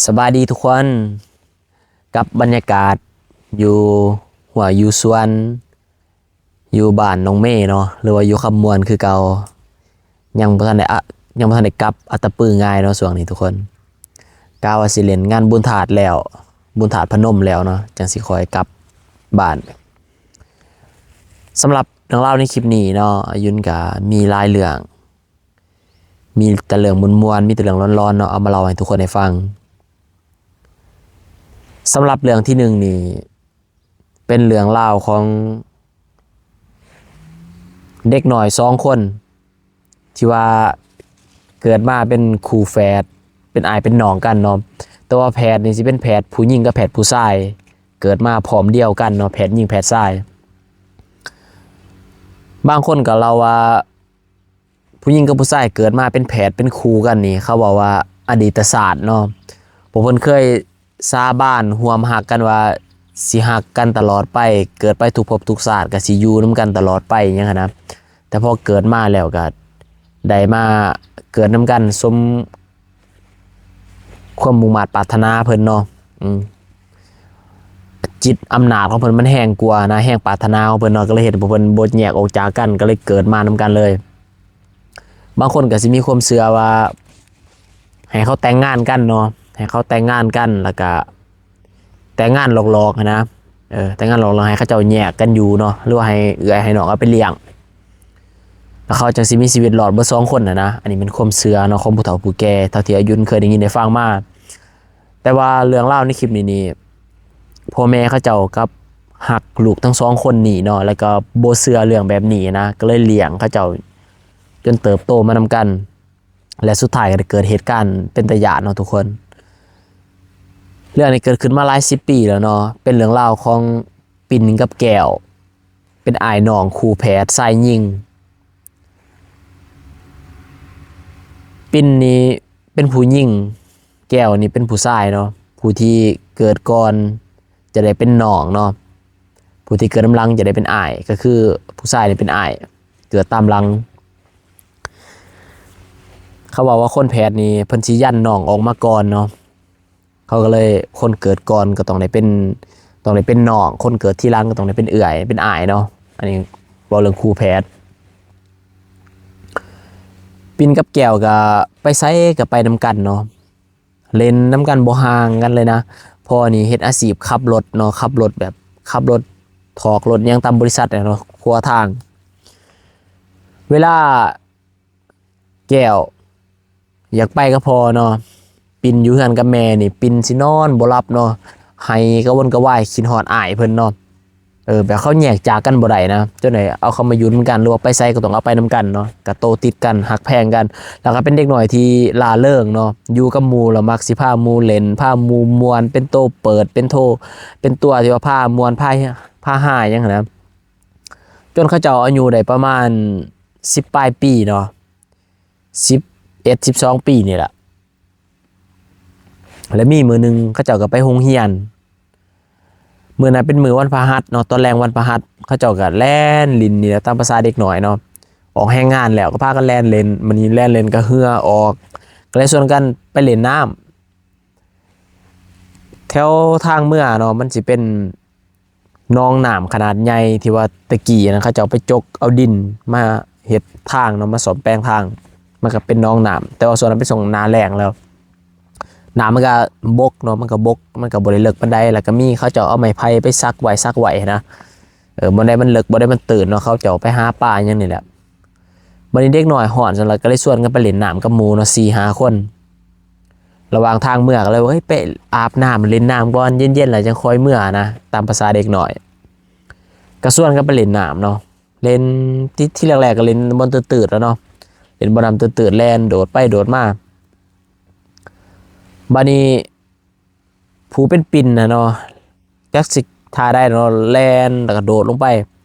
ສະບາຍດີທຸກຄົນ ກັບບັນຍາກາດຢູ່ຫົວຢູ່ສວນ ຢູ່ບ້ານນ້ອງເມເນາະ ຫຼືວ່າຢູ່ຄຳມ່ວນຄືເກົ່າ. ຍັງບໍ່ທັນໄດ້ອະ ຍັງບໍ່ທັນໄດ້ກັບອັດຕະປືງ່າຍເນາະ ຊ່ວງນີ້ທຸກຄົນ. ກະວ່າຊິເລ່ນງານບຸນທາດແລ້ວ ບຸນທາດພະນົມແລ້ວເນາະ ຈັ່ງຊິຄ່ອຍກັບບ້ານ. ສຳລັບເລື່ອງລາວໃນຄລິບນີ້ເນາະ ອາຍຸນກະມີຫຼາຍເລື່ອງ ມີແຕ່ເລື່ອງມ່ວນໆ ມີແຕ່ເລື່ອງຫຼອນໆເນາະ ເອົາມາເລົ່າໃຫ້ທຸກຄົນໄດ້ຟັງ. ສຳລັບເລື່ອງທີໜຶ່ງນີ້ ເປັນເລື່ອງລາວຂອງເດັກນ້ອຍສອງຄົນ ທີ່ວ່າເກີດມາເປັນຄູ່ແຝດ ເປັນອ້າຍເປັນນ້ອງກັນເນາະ. ແຕ່ວ່າແຝດນີ້ຊິເປັນແຝດຜູ້ຍິງກັບແຝດຜູ້ຊາຍ ເກີດມາພ້ອມດຽວກັນເນາະ ແຝດຍິງແຝດຊາຍ. ບາງຄົນກໍເລົ່າວ່າ ຜູ້ຍິງກັບຜູ້ຊາຍເກີດມາເປັນແຝດເປັນຄູ່ກັນນີ້ ເຂົາເວົ້າວ່າອະດີດຕະຊາດເນາະ ພວກເພິ່ນເຄີຍສາບານຮ່ວມຮັກກັນວ່າຊິຮັກກັນຕະຫຼອດໄປ ເກີດໄປທຸກພົບທຸກຊາດກໍຊິຢູ່ນຳກັນຕະຫຼອດໄປຫຍັງຫັ້ນນະ. ແຕ່ພໍເກີດມາແລ້ວກໍໄດ້ມາເກີດນຳກັນ ສົມຄວາມມຸ່ງມາດປາດຖະໜາເພິ່ນເນາະ. ອືມ ຈິດອຳນາດຂອງເພິ່ນມັນແຮງກວ່ານະ ແຮງປາດຖະໜາຂອງເພິ່ນເນາະ ກໍເລີຍເຮັດໃຫ້ເພິ່ນບໍ່ແຍກອອກຈາກກັນ ກໍເລີຍເກີດມານຳກັນເລີຍ. ບາງຄົນກໍຊິມີຄວາມເຊື່ອວ່າໃຫ້ເຂົາແຕ່ງງານກັນເນາະ ໃຫ້ເຂົາແຕ່ງງານກັນ ແລ້ວກໍແຕ່ງງານຫຼອກໆຫັ້ນນະ ເອີ ແຕ່ງງານຫຼອກໆ ໃຫ້ເຂົາເຈົ້າແຍກກັນຢູ່ເນາະ ຫຼືວ່າໃຫ້ເອື້ອຍໃຫ້ນ້ອງເອົາໄປລ້ຽງ ແລ້ວເຂົາຈັ່ງຊິມີຊີວິດລອດເບິດສອງຄົນຫັ້ນນະ. ອັນນີ້ເປັນຄວາມເຊື່ອເນາະ ຂອງຜູ້ເຖົ້າຜູ້ແກ່ ເທົ່າທີ່ອາຍຸນເຄີຍໄດ້ຍິນໄດ້ຟັງມາ. ແຕ່ວ່າເລື່ອງລາວໃນຄລິບນີ້ນີ້ ພໍ່ແມ່ເຂົາເຈົ້າກັບຮັກລູກທັງສອງຄົນນີ້ເນາະ ແລ້ວກໍບໍ່ເຊື່ອເລື່ອງແບບນີ້ນະ ກໍເລີຍລ້ຽງເຂົາເຈົ້າຈົນເຕີບໂຕມານຳກັນ ແລະ ສຸດທ້າຍກໍໄດ້ເກີດເຫດການເປັນຕາຢ້ານເນາະທຸກຄົນ. ເລື່ອງນີ້ເກີດຂຶ້ນມາຫຼາຍສິບປີແລ້ວເນາະ ເປັນເລື່ອງລາວຂອງປິນກັບແກ້ວ ເປັນອ້າຍນ້ອງຄູ່ແຝດຊາຍຍິງ. ປິນນີ້ເປັນຜູ້ຍິງ ແກ້ວນີ້ເປັນຜູ້ຊາຍເນາະ ຜູ້ທີ່ເກີດກ່ອນຈະໄດ້ເປັນນ້ອງເນາະ ຜູ້ທີ່ເກີດນຳຫຼັງຈະໄດ້ເປັນອ້າຍ ກໍຄືຜູ້ຊາຍນີ້ເປັນອ້າຍ ເກີດຕາມຫຼັງ. ເຂົາເວົ້າວ່າຄົນແຝດນີ້ເພິ່ນຊິຢັນນ້ອງອອກມາກ່ອນເນາະ ເຂົາກໍເລີຍ ຄົນເກີດກ່ອນກໍຕ້ອງໄດ້ເປັນ ຕ້ອງໄດ້ເປັນນ້ອງ ຄົນເກີດທີຫຼັງກໍຕ້ອງໄດ້ເປັນເອື້ອຍເປັນອ້າຍເນາະ. ອັນນີ້ເວົ້າເລື່ອງຄູ່ແຝດ. ປິນກັບແກ້ວກໍໄປໃສກໍໄປນຳກັນເນາະ ເລ່ນນຳກັນບໍ່ຫ່າງກັນເລີຍນະ. ພໍ່ນີ້ເຮັດອາຊີບຂັບລົດເນາະ ຂັບລົດແບບ ຂັບລົດຖອກລົດຫຍັງຕາມບໍລິສັດເນາະ ຂົວທາງ. ເວລາ ແກ້ວຢາກໄປກັບພໍ່ເນາະ ປິນຢູ່ເຮືອນກັບແມ່ນີ້ ປິນຊິນອນບໍ່ຫຼັບເນາະ ໄຫ້ກະວົນກະວາຍ ຄິດຮອດອ້າຍເພິ່ນເນາະ. ເອີ ແບບເຂົາແຍກຈາກກັນບໍ່ໄດ້ນະ ຈົນໄດ້ເອົາເຂົາມາຢູ່ນຳກັນ ຫຼືວ່າໄປໃສກໍຕ້ອງເອົາໄປນຳກັນເນາະ ກະໂຕຕິດກັນ ຮັກແພງກັນ. ແລ້ວກໍເປັນເດັກນ້ອຍທີ່ລ່າເລີງເນາະ ຢູ່ກັບໝູ່ແລ້ວມັກຊິພາໝູ່ເລ່ນ ພາໝູ່ມ່ວນ ເປັນໂຕເປີດ ເປັນໂຕ ເປັນຕົວທີ່ວ່າພາມ່ວນ ພາ ພາຮາຫຍັງຫັ້ນນະ. ຈົນເຂົາເຈົ້າອາຍຸໄດ້ປະມານສິບປາຍປີເນາະ ສິບເອັດ ສິບສອງປີນີ້ແຫຼະ ແລະ ມີມື້ໜຶ່ງເຂົາເຈົ້າກໍໄປໂຮງຮຽນ. ມື້ນັ້ນເປັນມື້ວັນພະຫັດເນາະ ຕອນແລງວັນພະຫັດ ເຂົາເຈົ້າກໍແລ່ນຫຼິ້ນນີ້ແຫຼະ ຕາມພາສາເດັກນ້ອຍເນາະ ອອກແຮງງານແລ້ວກໍພາກັນແລ່ນຫຼິ້ນ. ບັດນີ້ແລ່ນຫຼິ້ນກໍເຫື່ອອອກ ກໍເລີຍຊວນກັນໄປຫຼິ້ນນ້ຳ. ແຖວທາງເມືອເນາະ ມັນຊິເປັນໜອງນ້ຳຂະໜາດໃຫຍ່ ທີ່ວ່າແຕ່ກີ້ນະ ເຂົາເຈົ້າໄປຈົກເອົາດິນມາເຮັດທາງເນາະ ມາສ້ອມແປງທາງ ມັນກໍເປັນໜອງນ້ຳ. ແຕ່ວ່າຊ່ວງນັ້ນເປັນຊ່ວງໜ້າແລ້ງແລ້ວ ນ້ຳມັນກໍບົກເນາະ ມັນກໍບົກ ມັນກໍບໍ່ໄດ້ເລິກປານໃດ ແລ້ວກໍມີເຂົາເຈົ້າເອົາໄມ້ໄຜ່ໄປສັກໄວ້ ສັກໄວ້ຫັ້ນນະ. ເອີ ບ່ອນໃດມັນເລິກ ບ່ອນໃດມັນຕື້ນເນາະ ເຂົາເຈົ້າໄປຫາປາຫຍັງນີ້ແຫຼະ. ບັດນີ້ເດັກນ້ອຍຮ້ອນຊັ້ນລະ ກໍເລີຍຊວນກັນໄປຫຼິ້ນນ້ຳກັບໝູ່ເນາະ ສີ່ຫ້າຄົນ. ລະຫວ່າງທາງເມືອກໍເລີຍວ່າ ເອີຍ ໄປອາບນ້ຳ ຫຼິ້ນນ້ຳກ່ອນ ເຢັນໆ ແລ້ວຈັ່ງຄ່ອຍເມືອນະ ຕາມພາສາເດັກນ້ອຍ. ກໍຊວນກັນໄປຫຼິ້ນນ້ຳເນາະ ຫຼິ້ນ ທີ ທີແລກໆ ກໍຫຼິ້ນບ່ອນຕື້ດໆ ແລ້ວເນາະ ຫຼິ້ນບ່ອນນ້ຳຕື້ດໆ ແລ່ນໂດດໄປໂດດມາ. ບັດນີ້ຜູ້ເປັນປິນນະເນາະ ຈັກຊິທ່າໃດເນາະ ແລ່ນແລ້ວກໍໂດດລົງໄປ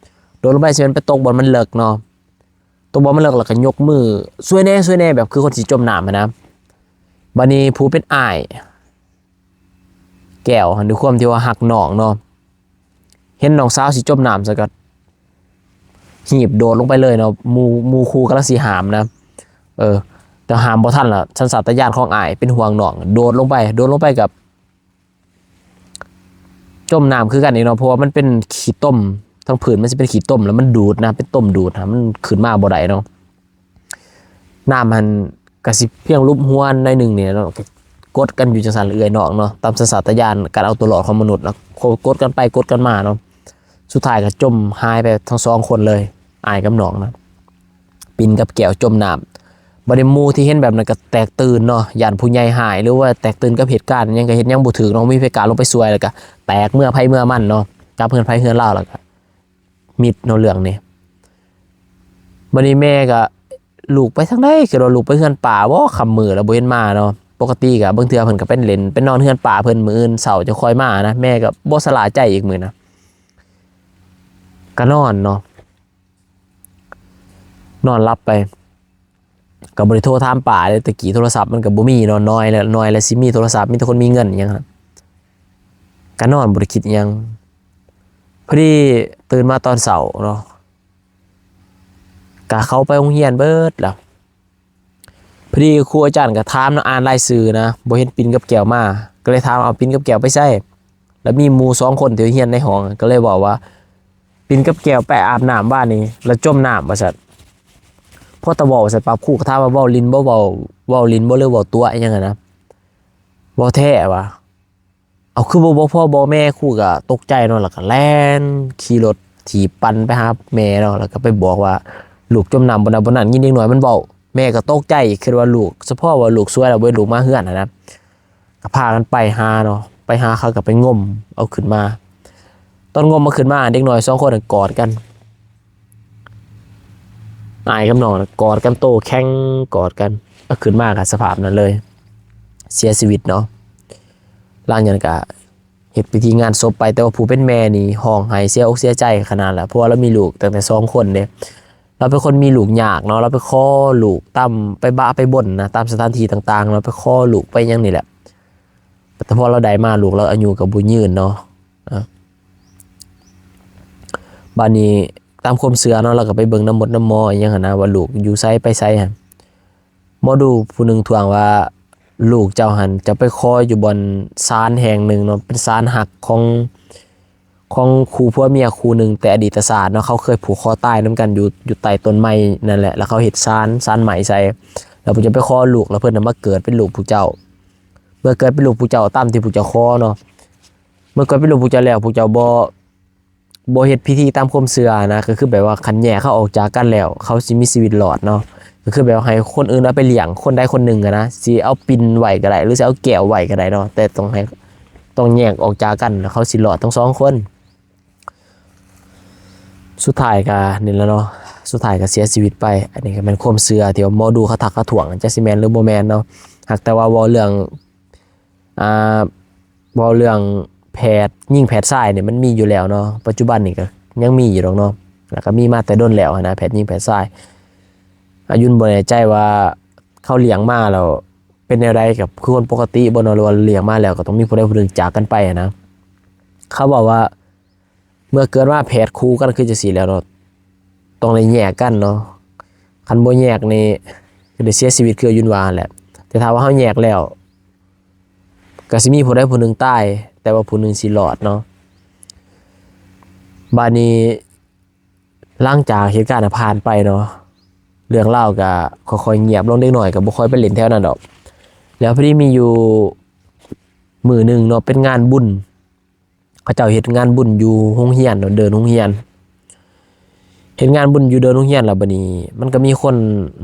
ໂດດລົງໄປຊິແມ່ນໄປຕົກບ່ອນມັນເລິກເນາະ ຕົກບ່ອນມັນເລິກແລ້ວກໍຍົກມືຊ່ວຍແດ່ ຊ່ວຍແດ່ ແບບຄືຄົນຊິຈົມນ້ຳຫັ້ນນະ. ບັດນີ້ຜູ້ເປັນອ້າຍແກ້ວຫັ້ນ ດ້ວຍຄວາມທີ່ວ່າຮັກນ້ອງເນາະ ເຫັນນ້ອງສາວຊິຈົມນ້ຳຊະກໍຮີບໂດດລົງໄປເລີຍເນາະ ໝູ່ ໝູ່ຄູ່ກຳລັງຊິຫ້າມນະ ເອີ ແຕ່ຫ້າມບໍ່ທັນລະ ສັນຊາດຕະຍານຂອງອ້າຍເປັນຫ່ວງນ້ອງ ໂດດລົງໄປ ໂດດລົງໄປກັບ ຈົມນ້ຳຄືກັນອີກເນາະ ເພາະວ່າມັນເປັນຂີ້ຕົມ ທັງພື້ນມັນຊິເປັນຂີ້ຕົມ ແລ້ວມັນດູດນະ ເປັນຕົມດູດນະ ມັນຂຶ້ນມາບໍ່ໄດ້ເນາະ. ນ້ຳຫັ້ນກະຊິພຽງລຸບຫົວໜ້ອຍໜຶ່ງນີ້ແຫຼະເນາະ ກໍກົດກັນຢູ່ຈັ່ງຊັ້ນເອື້ອຍນ້ອງເນາະ ຕາມສັນຊາດຕະຍານການເອົາຕົວລອດຂອງມະນຸດເນາະ ກົດກັນໄປກົດກັນມາເນາະ. ສຸດທ້າຍກໍຈົມຫາຍໄປທັງສອງຄົນເລີຍ ອ້າຍກັບນ້ອງນະ ປິ່ນກັບແກ້ວຈົມນ້ຳ. ບັດນີ້ໝູ່ທີ່ເຫັນແບບນັ້ນກໍແຕກຕື່ນເນາະ ຢ້ານຜູ້ໃຫຍ່ຮ້າຍ ຫຼືວ່າແຕກຕື່ນກັບເຫດການຫຍັງ ກໍເຮັດຫຍັງບໍ່ຖືກເນາະ ບໍ່ມີໃຜກ້າລົງໄປຊ່ວຍ ແລ້ວກໍແຕກເມືອໃຜເມືອມັນເນາະ ກັບເຮືອນໃຜເຮືອນລາວ ແລ້ວກໍມິດເນາະເລື່ອງນີ້. ບັດນີ້ແມ່ກໍ ລູກໄປທາງໃດ ຄິດວ່າລູກໄປເຮືອນປ້າບໍ ຄ່ຳມື້ແລ້ວບໍ່ເຫັນມາເນາະ. ປົກກະຕິກໍບາງເທື່ອເພິ່ນກໍໄປຫຼິ້ນໄປນອນເຮືອນປ້າເພິ່ນ ມື້ອື່ນເຊົ້າຈະຄ່ອຍມານະ. ແມ່ກໍບໍ່ສະຫຼາຍໃຈອີກມື້ນະ ກໍນອນເນາະ ນອນຫຼັບໄປ ກໍບໍ່ໄດ້ໂທຖາມປ້າເດ້. ແຕ່ກີ້ໂທລະສັບມັນກໍບໍ່ມີເນາະ ນ້ອຍແລ້ວ ນ້ອຍແລ້ວຊິມີໂທລະສັບ ມີແຕ່ຄົນມີເງິນຫຍັງ ກໍນອນບໍ່ໄດ້ຄິດຫຍັງ. ພໍດີຕື່ນມາຕອນເຊົ້າເນາະ ກະເຂົາໄປໂຮງຮຽນເບິດແລ້ວ. ພໍດີຄູອາຈານກະຖາມເນາະ ອ່ານລາຍຊື່ນະ ບໍ່ເຫັນປິ່ນກັບແກ້ວມາ ກໍເລີຍຖາມ ເອົາ ປິ່ນກັບແກ້ວໄປໃສ? ແລ້ວມີໝູ່ສອງຄົນທີ່ຮຽນໃນຫ້ອງ ກໍເລີຍເວົ້າວ່າ ປິ່ນກັບແກ້ວໄປອາບນ້ຳວານນີ້ ແລ້ວຈົມນ້ຳ ວ່າຊັ້ນ. ພໍຕະເວົ້າວ່າຊັ້ນ ປັບຄູກໍຖາມວ່າ ເວົ້າຫຼິ້ນບໍ່ ເວົ້າ ເວົ້າຫຼິ້ນບໍ່ ຫຼືເວົ້າຕົວະອີຫຍັງຫັ້ນນະ ເວົ້າແທ້ວ່າ ເອົາ ຄືບໍ່ ບໍ່ພໍ່ບໍ່ແມ່? ຄູກໍຕົກໃຈເນາະ ແລ້ວກໍແລ່ນຂີ່ລົດຖີບປັ່ນໄປຫາແມ່ເນາະ ແລ້ວກໍໄປບອກວ່າລູກຈົມນ້ຳບ່ອນນັ້ນບ່ອນນັ້ນ. ຍິນເດັກນ້ອຍມັນເວົ້າ ແມ່ກໍຕົກໃຈ ຄິດວ່າລູກ ສະເພາະວ່າລູກສວຍແລ້ວບໍ່ໃຫ້ລູກມາເຮືອນຫັ້ນນະ ກໍພາກັນໄປຫາເນາະ ໄປຫາ ເຂົາກໍໄປງົມເອົາຂຶ້ນມາ. ຕອນງົມເອົາຂຶ້ນມາ ເດັກນ້ອຍສອງຄົນນັ້ນກອດກັນ ອ້າຍກັບນ້ອງນະ ກອດກັນໂຕ້ແຂງ ກອດກັນ ເອົາຂຶ້ນມາກໍສະພາບນັ້ນເລີຍ ເສຍຊີວິດເນາະ. ຫຼັງຈາກນັ້ນກໍເຮັດພິທີງານສົບໄປ ແຕ່ວ່າຜູ້ເປັນແມ່ນີ້ຮ້ອງໄຫ້ເສຍອົກເສຍໃຈຂະໜາດແຫຼະ ເພາະວ່າລາວມີລູກຕັ້ງແຕ່ສອງຄົນເດ້. ລາວເປັນຄົນມີລູກຍາກເນາະ ລາວໄປຂໍລູກຕາມ ໄປບະໄປບົນນະ ຕາມສະຖານທີ່ຕ່າງໆ ລາວໄປຂໍລູກໄປຫຍັງນີ້ແຫຼະ. ແຕ່ພໍລາວໄດ້ມາ ລູກລາວອາຍຸກໍບໍ່ຍືນເນາະ. ບາດນີ້ຕາມຄວາມເຊື່ອເນາະ ລາວກໍໄປເບິ່ງນຳໝົດນຳໝໍອີຫຍັງຫັ້ນນະ ວ່າລູກຢູ່ໃສໄປໃສຫັ້ນ. ໝໍດູຜູ້ໜຶ່ງທ້ວງວ່າ ລູກເຈົ້າຫັ້ນ ເຈົ້າໄປຂໍຢູ່ບ່ອນສານແຫ່ງໜຶ່ງເນາະ ເປັນສານຮັກຂອງ ຂອງຄູ່ຜົວເມຍຄູ່ໜຶ່ງແຕ່ອະດີດຕະຊາດເນາະ. ເຂົາເຄີຍຜູກຄໍຕາຍນຳກັນຢູ່ ຢູ່ໃຕ້ຕົ້ນໄມ້ນັ້ນແຫຼະ ແລ້ວເຂົາເຮັດສານ ສານໄມ້ໃສ່ ແລ້ວເພິ່ນຈະໄປຂໍລູກ ແລ້ວເພິ່ນນະມາເກີດເປັນລູກຜູ້ເຈົ້າ ເມື່ອເກີດເປັນລູກຜູ້ເຈົ້າຕາມທີ່ຜູ້ເຈົ້າຂໍເນາະ ເມື່ອເກີດເປັນລູກຜູ້ເຈົ້າແລ້ວ ຜູ້ເຈົ້າບໍ່ ບໍ່ເຮັດພິທີຕາມຄວາມເຊື່ອນະ ກໍຄືແບບວ່າຄັນແຍກເຂົາອອກຈາກກັນແລ້ວ ເຂົາຊິມີຊີວິດລອດເນາະ ກໍຄືແບບວ່າໃຫ້ຄົນອື່ນເອົາໄປລ້ຽງ ຄົນໃດຄົນໜຶ່ງຫັ້ນນະ ຊິເອົາປິ່ນໄວ້ກໍໄດ້ ຫຼືຊິເອົາແກ້ວໄວ້ກໍໄດ້ເນາະ ແຕ່ຕ້ອງໃຫ້ ຕ້ອງແຍກອອກຈາກກັນ ແລ້ວເຂົາຊິລອດທັງສອງຄົນ. ສຸດທ້າຍກໍນີ້ແຫຼະເນາະ ສຸດທ້າຍກໍເສຍຊີວິດໄປ. ອັນນີ້ກໍແມ່ນຄວາມເຊື່ອທີ່ວ່າໝໍດູເຂົາທັກເຂົາທ້ວງ ຈັກຊິແມ່ນຫຼືບໍ່ແມ່ນເນາະ. ຫາກແຕ່ວ່າເວົ້າເລື່ອງ ອ່າ ເວົ້າເລື່ອງແພດຍິງແພດຊາຍນີ້ມັນມີຢູ່ແລ້ວເນາະ ປັດຈຸບັນນີ້ກໍຍັງມີຢູ່ດອກເນາະ ແລ້ວກໍມີມາແຕ່ດົນແລ້ວຫັ້ນນະ ແພດຍິງແພດຊາຍ. ອາຍຸນບໍ່ແນ່ໃຈວ່າເຂົາລ້ຽງມາແລ້ວເປັນແນວໃດ ກໍຄືຄົນປົກກະຕິບໍ່ເນາະ ຫຼືວ່າລ້ຽງມາແລ້ວກໍຕ້ອງມີຜູ້ໃດຜູ້ໜຶ່ງຈາກກັນໄປຫັ້ນນະ. ເຂົາເວົ້າວ່າ ເມື່ອເກີດມາແພດຄູ່ກັນຄືຈັ່ງຊີ້ແລ້ວເນາະ ຕ້ອງໄດ້ແຍກກັນເນາະ ຄັນບໍ່ແຍກນີ້ກໍໄດ້ເສຍຊີວິດຄືອາຍຸນວ່າຫັ້ນແຫຼະ. ແຕ່ຖ້າວ່າເຮົາແຍກແລ້ວ ກໍຊິມີຜູ້ໃດຜູ້ໜຶ່ງຕາຍ ແຕ່ວ່າຜູ້ໜຶ່ງຊິລອດເນາະ. ບາດນີ້ຫຼັງຈາກເຫດການນັ້ນຜ່ານໄປເນາະ ເລື່ອງລາວກໍຄ່ອຍໆງຽບລົງ ເດັກນ້ອຍກໍບໍ່ຄ່ອຍໄປຫຼິ້ນແຖວນັ້ນດອກ. ແລ້ວພໍດີມີຢູ່ມື້ໜຶ່ງເນາະ ເປັນງານບຸນ ເຂົາເຈົ້າເຮັດງານບຸນຢູ່ໂຮງຮຽນເນາະ ເດີ່ນໂຮງຮຽນ ເຮັດງານບຸນຢູ່ເດີ່ນໂຮງຮຽນ ແລ້ວບັດນີ້ມັນກໍມີຄົນ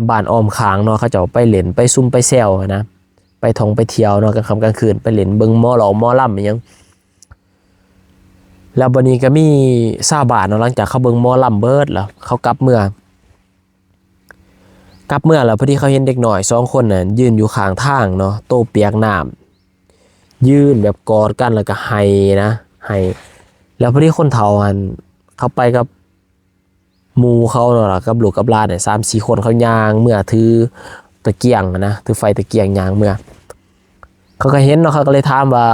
ບ້ານອ້ອມຂ້າງເນາະ ເຂົາເຈົ້າໄປຫຼິ້ນໄປຊຸມໄປແຊວຫັ້ນນະ ໄປທ່ອງໄປທ່ຽວເນາະ ກາງຄ່ຳກາງຄືນໄປຫຼິ້ນເບິ່ງໝໍຫຼອກໝໍລຳອີ່ຫຍັງ. ແລ້ວບັດນີ້ກໍມີຊາວບ້ານເນາະ ຫຼັງຈາກເຂົາເບິ່ງໝໍລຳເບິດແລ້ວ ເຂົາກັບເມືອ ກັບເມືອແລ້ວ ພໍດີເຂົາເຫັນເດັກນ້ອຍສອງຄົນນັ້ນຢືນຢູ່ຂ້າງທາງເນາະ ໂຕປຽກນ້ຳ ຢືນແບບກອດກັນ ແລ້ວກໍໄຫ້ນະ ໄຫ້. ແລ້ວພໍດີຄົນເຖົ້າຫັ້ນ ເຂົາໄປກັບໝູ່ເຂົາເນາະ ແລ້ວກັບລູກກັບຫຼານ ສາມສີ່ຄົນ ເຂົາຍ່າງເມືອຖືຕະກຽງນະ ຖືໄຟຕະກຽງຍ່າງເມືອ. ເຂົາກໍເຫັນເນາະ ເຂົາກໍເລີຍຖາມວ່າ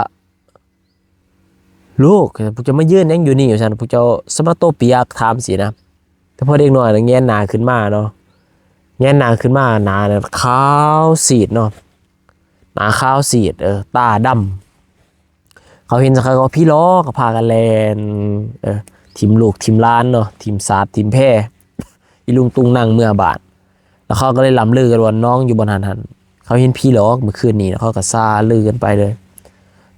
ລູກ ພວກເຈົ້າມາຢືນຫຍັງຢູ່ນີ້ ວ່າຊັ້ນ ພວກເຈົ້າສະມາໂຕປຽກ ຖາມຊີ້ນະ. ແຕ່ພໍເດັກນ້ອຍນະແງນໜ້າຂຶ້ນມາເນາະ ແງນໜ້າຂຶ້ນມາ ໜ້ານັ້ນຂາວຊີດເນາະ ໜ້າຂາວຊີດ ເອີ ຕາດຳ. ເຂົາເຫັນຈັ່ງຊັ້ນ ເຂົາກໍຜີຫຼອກ ກໍພາກັນແລ່ນ ເອີ ຖິ້ມລູກຖິ້ມຫຼານເນາະ ຖິ້ມສາດຖິ້ມແພ ອີລຸງຕຸງນັງເມືອບ້ານ. ແລ້ວເຂົາກໍເລີຍລ່ຳລືກັນວ່ານ້ອງຢູ່ບ່ອນຫັ້ນຫັ້ນ ເຂົາເຫັນຜີຫຼອກມື້ຄືນນີ້ ເຂົາກໍຊ່າລືກັນໄປເລີຍ.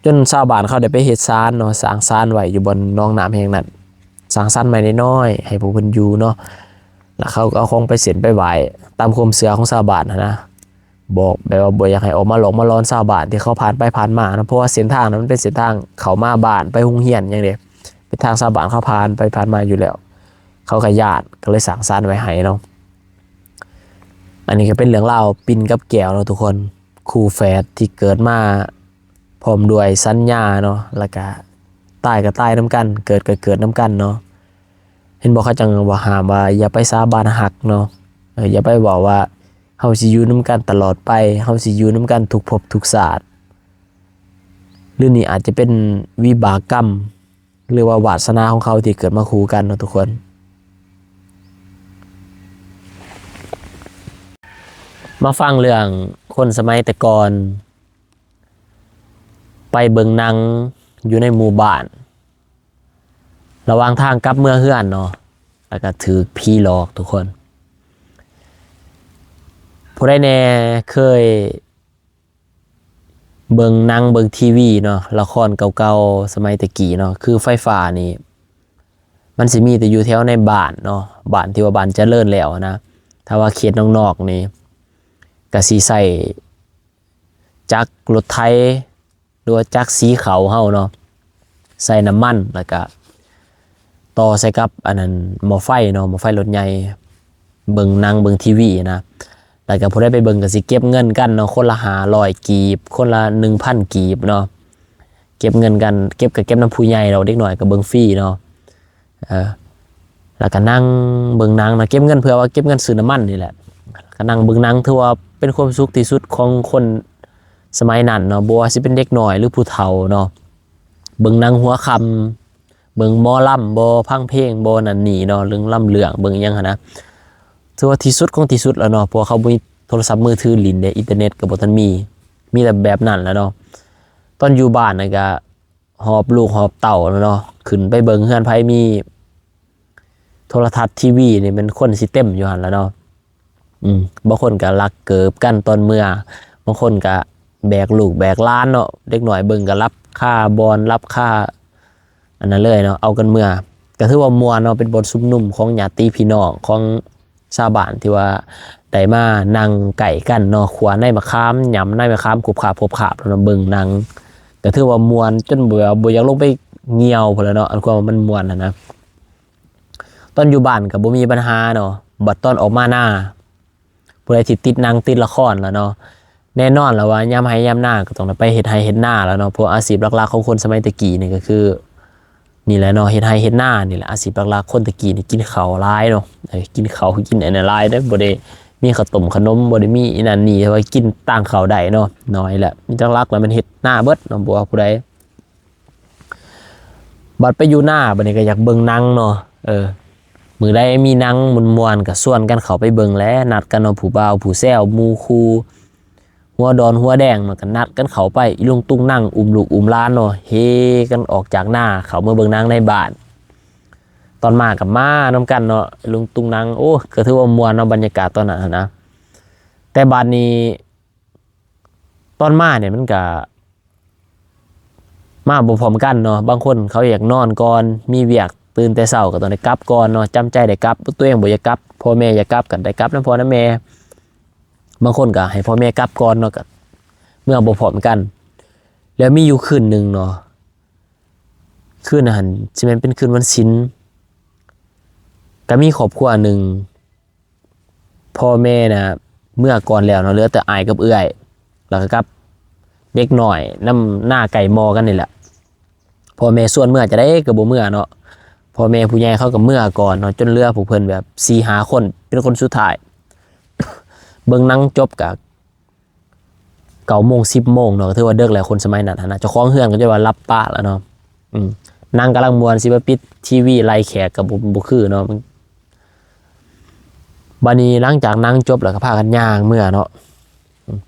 ຈົນຊາວບ້ານເຂົາໄດ້ໄປເຮັດສານເນາະ ສ້າງສານໄວ້ຢູ່ບ່ອນໜອງນ້ຳແຫ່ງນັ້ນ ສ້າງສານໄມ້ນ້ອຍໆໃຫ້ພວກເພິ່ນຢູ່ເນາະ. ແລ້ວເຂົາກໍເອົາຂອງໄປເສັ້ນໄປໄຫວ້ຕາມຄວາມເຊື່ອຂອງຊາວບ້ານຫັ້ນນະ ບອກແບບວ່າບໍ່ຢາກໃຫ້ອອກມາຫຼອກມາຫຼອນຊາວບ້ານທີ່ເຂົາຜ່ານໄປຜ່ານມາເນາະ ເພາະວ່າເສັ້ນທາງນັ້ນມັນເປັນເສັ້ນທາງເຂົ້າມາບ້ານ ໄປໂຮງຮຽນຫຍັງເດ້ ເປັນທາງຊາວບ້ານເຂົາຜ່ານໄປຜ່ານມາຢູ່ແລ້ວ ເຂົາກໍຢ້ານ ກໍເລີຍສ້າງສານໄວ້ໃຫ້ເນາະ. ອັນນີ້ກໍເປັນເລື່ອງລາວປິ່ນກັບແກ້ວເນາະທຸກຄົນ ຄູ່ແຝດທີ່ເກີດມາພ້ອມດ້ວຍສັນຍາເນາະ ແລ້ວກະຕາຍກໍຕາຍນຳກັນ ເກີດກໍເກີດນຳກັນເນາະ. ເຫັນບໍ່ ເຂົາຈັ່ງວ່າຫ້າມວ່າຢ່າໄປສາບານຮັກເນາະ ເອີ ຢ່າໄປເວົ້າວ່າເຮົາຊິຢູ່ນຳກັນຕະຫຼອດໄປ ເຮົາຊິຢູ່ນຳກັນທຸກພົບທຸກຊາດ ຫຼືນີ້ອາດຈະເປັນວິບາກກຳ ຫຼືວ່າວາດສະໜາຂອງເຂົາທີ່ເກີດມາຄູ່ກັນເນາະທຸກຄົນ. ມາຟັງເລື່ອງຄົນສະໄໝແຕ່ກ່ອນ ໄປເບິ່ງໜັງຢູ່ໃນໝູ່ບ້ານ ລະຫວ່າງທາງກັບເມືອເຮືອນເນາະ ແລ້ວກໍຖືກຜີຫຼອກທຸກຄົນ. ຜູ້ໃດແດ່ເຄີຍ ເບິ່ງໜັງເບິ່ງທີວີເນາະ ລະຄອນເກົ່າໆສະໄໝແຕ່ກີ້ເນາະ ຄືໄຟຟ້ານີ້ ມັນຊິມີແຕ່ຢູ່ແຖວໃນບ້ານເນາະ ບ້ານທີ່ວ່າບ້ານຈະເລີນແລ້ວນະ. ຖ້າວ່າເຂດນອກໆນີ້ ກະຊິໃຊ້ຈັກລົດໄຖ ຫຼືວ່າຈັກສີເຂົ້າເຮົາເນາະ ໃສ່ນ້ຳມັນ ແລ້ວກະຕໍ່ໃສ່ກັບອັນນັ້ນ ໝໍ້ໄຟເນາະ ໝໍ້ໄຟລົດໃຫຍ່ ເບິ່ງໜັງເບິ່ງທີວີນະ. ແລ້ວກໍຜູ້ໃດໄປເບິ່ງກໍຊິເກັບເງິນກັນເນາະ ຄົນລະຫ້າຮ້ອຍກີບ ຄົນລະໜຶ່ງພັນກີບເນາະ ເກັບເງິນກັນ ເກັບກໍເກັບນຳຜູ້ໃຫຍ່ດອກ ເດັກນ້ອຍກໍເບິ່ງຟຣີເນາະ. ເອີ ແລ້ວກໍນັ່ງເບິ່ງໜັງເນາະ ເກັບເງິນເພື່ອວ່າເກັບເງິນຊື້ນ້ຳມັນນີ້ແຫຼະ ກໍນັ່ງເບິ່ງໜັງ ຖືວ່າເປັນຄວາມສຸກທີ່ສຸດຂອງຄົນສະໄໝນັ້ນເນາະ ບໍ່ວ່າຊິເປັນເດັກນ້ອຍ ຫຼື ຜູ້ເຖົ້າເນາະ. ເບິ່ງໜັງຫົວຄ່ຳ ເບິ່ງໝໍລຳບໍ ຟັງເພງບໍ ນັ້ນນີ້ເນາະ ເລື່ອງລຳເລື່ອງ ເບິ່ງຫຍັງຫັ້ນນະ ຖືວ່າທີ່ສຸດຂອງທີ່ສຸດແລ້ວເນາະ ເພາະວ່າເຂົາບໍ່ມີໂທລະສັບມືຖືຫຼິ້ນເດ້ ອິນເຕີເນັດກໍບໍ່ທັນມີ ມີແຕ່ແບບນັ້ນແຫຼະເນາະ. ຕອນຢູ່ບ້ານນັ້ນກະຫອບລູກຫອບເຕົ້າແລ້ວເນາະ ຂຶ້ນໄປເບິ່ງເຮືອນໃຜມີໂທລະທັດ ທີວີນີ້ ແມ່ນຄົນຊິເຕັມຢູ່ຫັ້ນແຫຼະເນາະ. ອືມ ບາງຄົນກະລັກເກີບກັນຕອນເມືອ ບາງຄົນກະແບກລູກແບກຫຼານເນາະ ເດັກນ້ອຍເບິ່ງກະຫຼັບຄາບ່ອນ ຫຼັບຄາອັນນັ້ນເລີຍເນາະ ເອົາກັນເມືອ. ກະຖືວ່າມ່ວນເນາະ ເປັນບ່ອນຊຸມນຸມຂອງຍາດຕິພີ່ນ້ອງຂອງຊາວບ້ານ ທີ່ວ່າໄດ້ມານັ່ງໃກ້ກັນເນາະ ຂົ້ວໃນໝາກຂາມ ຫຍ້ຳໃນໝາກຂາມ ຂົບຂາບໆເນາະ ເບິ່ງໜັງ ກະຖືວ່າມ່ວນຈົນແບບວ່າບໍ່ຢາກລົງໄປຍ່ຽວພຸ້ນແຫຼະເນາະ ອັນຄວາມວ່າມັນມ່ວນຫັ້ນນະ. ຕອນຢູ່ບ້ານກໍບໍ່ມີບັນຫາເນາະ ບັດຕອນອອກມານາ ຜູ້ໃດທີ່ຕິດໜັງຕິດລະຄອນລະເນາະ ແນ່ນອນລະວ່າຍາມໄຮ່ຍາມນາກໍຕ້ອງໄດ້ໄປເຮັດໄຮ່ເຮັດນາລະເນາະ ເພາະອາຊີບຫຼັກໆຂອງຄົນສະໄໝແຕ່ກີ້ນີ້ກໍຄືນີ້ແຫຼະເນາະ ເຮັດໄຮ່ເຮັດນານີ້ແຫຼະ. ອາຊີບຫຼັກໆຄົນແຕ່ກີ້ນີ້ກິນເຂົ້າຫຼາຍເນາະ ເອີ ກິນເຂົ້າກິນອັນນັ້ນຫຼາຍເດ້ ບໍ່ໄດ້ມີເຂົ້າຕົ້ມຂະໜົມ ບໍ່ໄດ້ມີອີ່ນັ້ນນີ້ ແຕ່ວ່າກິນຕ່າງເຂົ້າໄດ້ເນາະ ໜ້ອຍແຫຼະ ມີຫຼັກໆລະແມ່ນເຮັດນາເບິດເນາະ ບໍ່ວ່າຜູ້ໃດ. ບັດໄປຢູ່ນາ ບັດນີ້ກໍຢາກເບິ່ງໜັງເນາະ ເອີ ມື້ໃດມີໜັງມ່ວນໆກໍຊວນກັນເຂົ້າໄປເບິ່ງແຫຼະ ນັດກັນເນາະ ຜູ້ບ່າວຜູ້ແຊວ ໝູ່ຄູ່ ຫົວດອນຫົວແດງ ມັນກໍນັດກັນເຂົ້າໄປ ອີລຸງຕຸງນັງ ອຸ້ມລູກອຸ້ມຫຼານເນາະ ເຮກັນອອກຈາກນາ ເຂົ້າມາເບິ່ງໜັງໃນບ້ານ. ຕອນມາກໍມານຳກັນເນາະ ອີລຸງຕຸງນັງ ໂອ້ ກໍຖືວ່າມ່ວນເນາະ ບັນຍາກາດຕອນນັ້ນຫັ້ນນະ. ແຕ່ບາດນີ້ ຕອນມານີ້ມັນກະມາບໍ່ພ້ອມກັນເນາະ ບາງຄົນເຂົາຢາກນອນກ່ອນ ມີວຽກ ຕື່ນແຕ່ເຊົ້າກໍຕ້ອງໄດ້ກັບກ່ອນເນາະ ຈຳໃຈໄດ້ກັບ ຕົວເອງບໍ່ຢາກກັບ ພໍ່ແມ່ຢາກກັບກໍໄດ້ກັບນຳພໍ່ນຳແມ່ ບາງຄົນກໍໃຫ້ພໍ່ແມ່ກັບກ່ອນເນາະ ກໍເມືອບໍ່ພ້ອມກັນ. ແລ້ວມີຢູ່ຄືນໜຶ່ງເນາະ ຄືນນັ້ນຊິແມ່ນເປັນຄືນວັນສິນ ກໍມີຄອບຄົວໜຶ່ງ ພໍ່ແມ່ນະເມືອກ່ອນແລ້ວເນາະ ເຫຼືອແຕ່ອ້າຍກັບເອື້ອຍ ແລ້ວກໍກັບເດັກນ້ອຍນຳນາໃກ້ໝໍ້ກັນນີ້ແຫຼະ. ພໍ່ແມ່ຊວນເມືອຈັ່ງໃດກໍບໍ່ເມືອເນາະ ພໍ່ແມ່ຜູ້ໃຫຍ່ເຂົາກໍເມືອກ່ອນເນາະ ຈົນເຫຼືອພວກເພິ່ນແບບສີ່ຫ້າຄົນ ເປັນຄົນສຸດທ້າຍ. ເບິ່ງໜັງຈົບກໍເກົ້າໂມງສິບໂມງເນາະ ກໍຖືວ່າເດິກແລ້ວ ຄົນສະໄໝນັ້ນຫັ້ນນະ ເຈົ້າຂອງເຮືອນກໍຈະວ່າຫຼັບປະແລ້ວເນາະ. ອືມ ໜັງກຳລັງມ່ວນ ຊິມາປິດທີວີໄລ່ແຂກກໍບໍ່ ບໍ່ຄືເນາະ ມັນ ບາດນີ້ຫຼັງຈາກນັ່ງຈົບແລ້ວກໍພາກັນຍ່າງເມືອເນາະ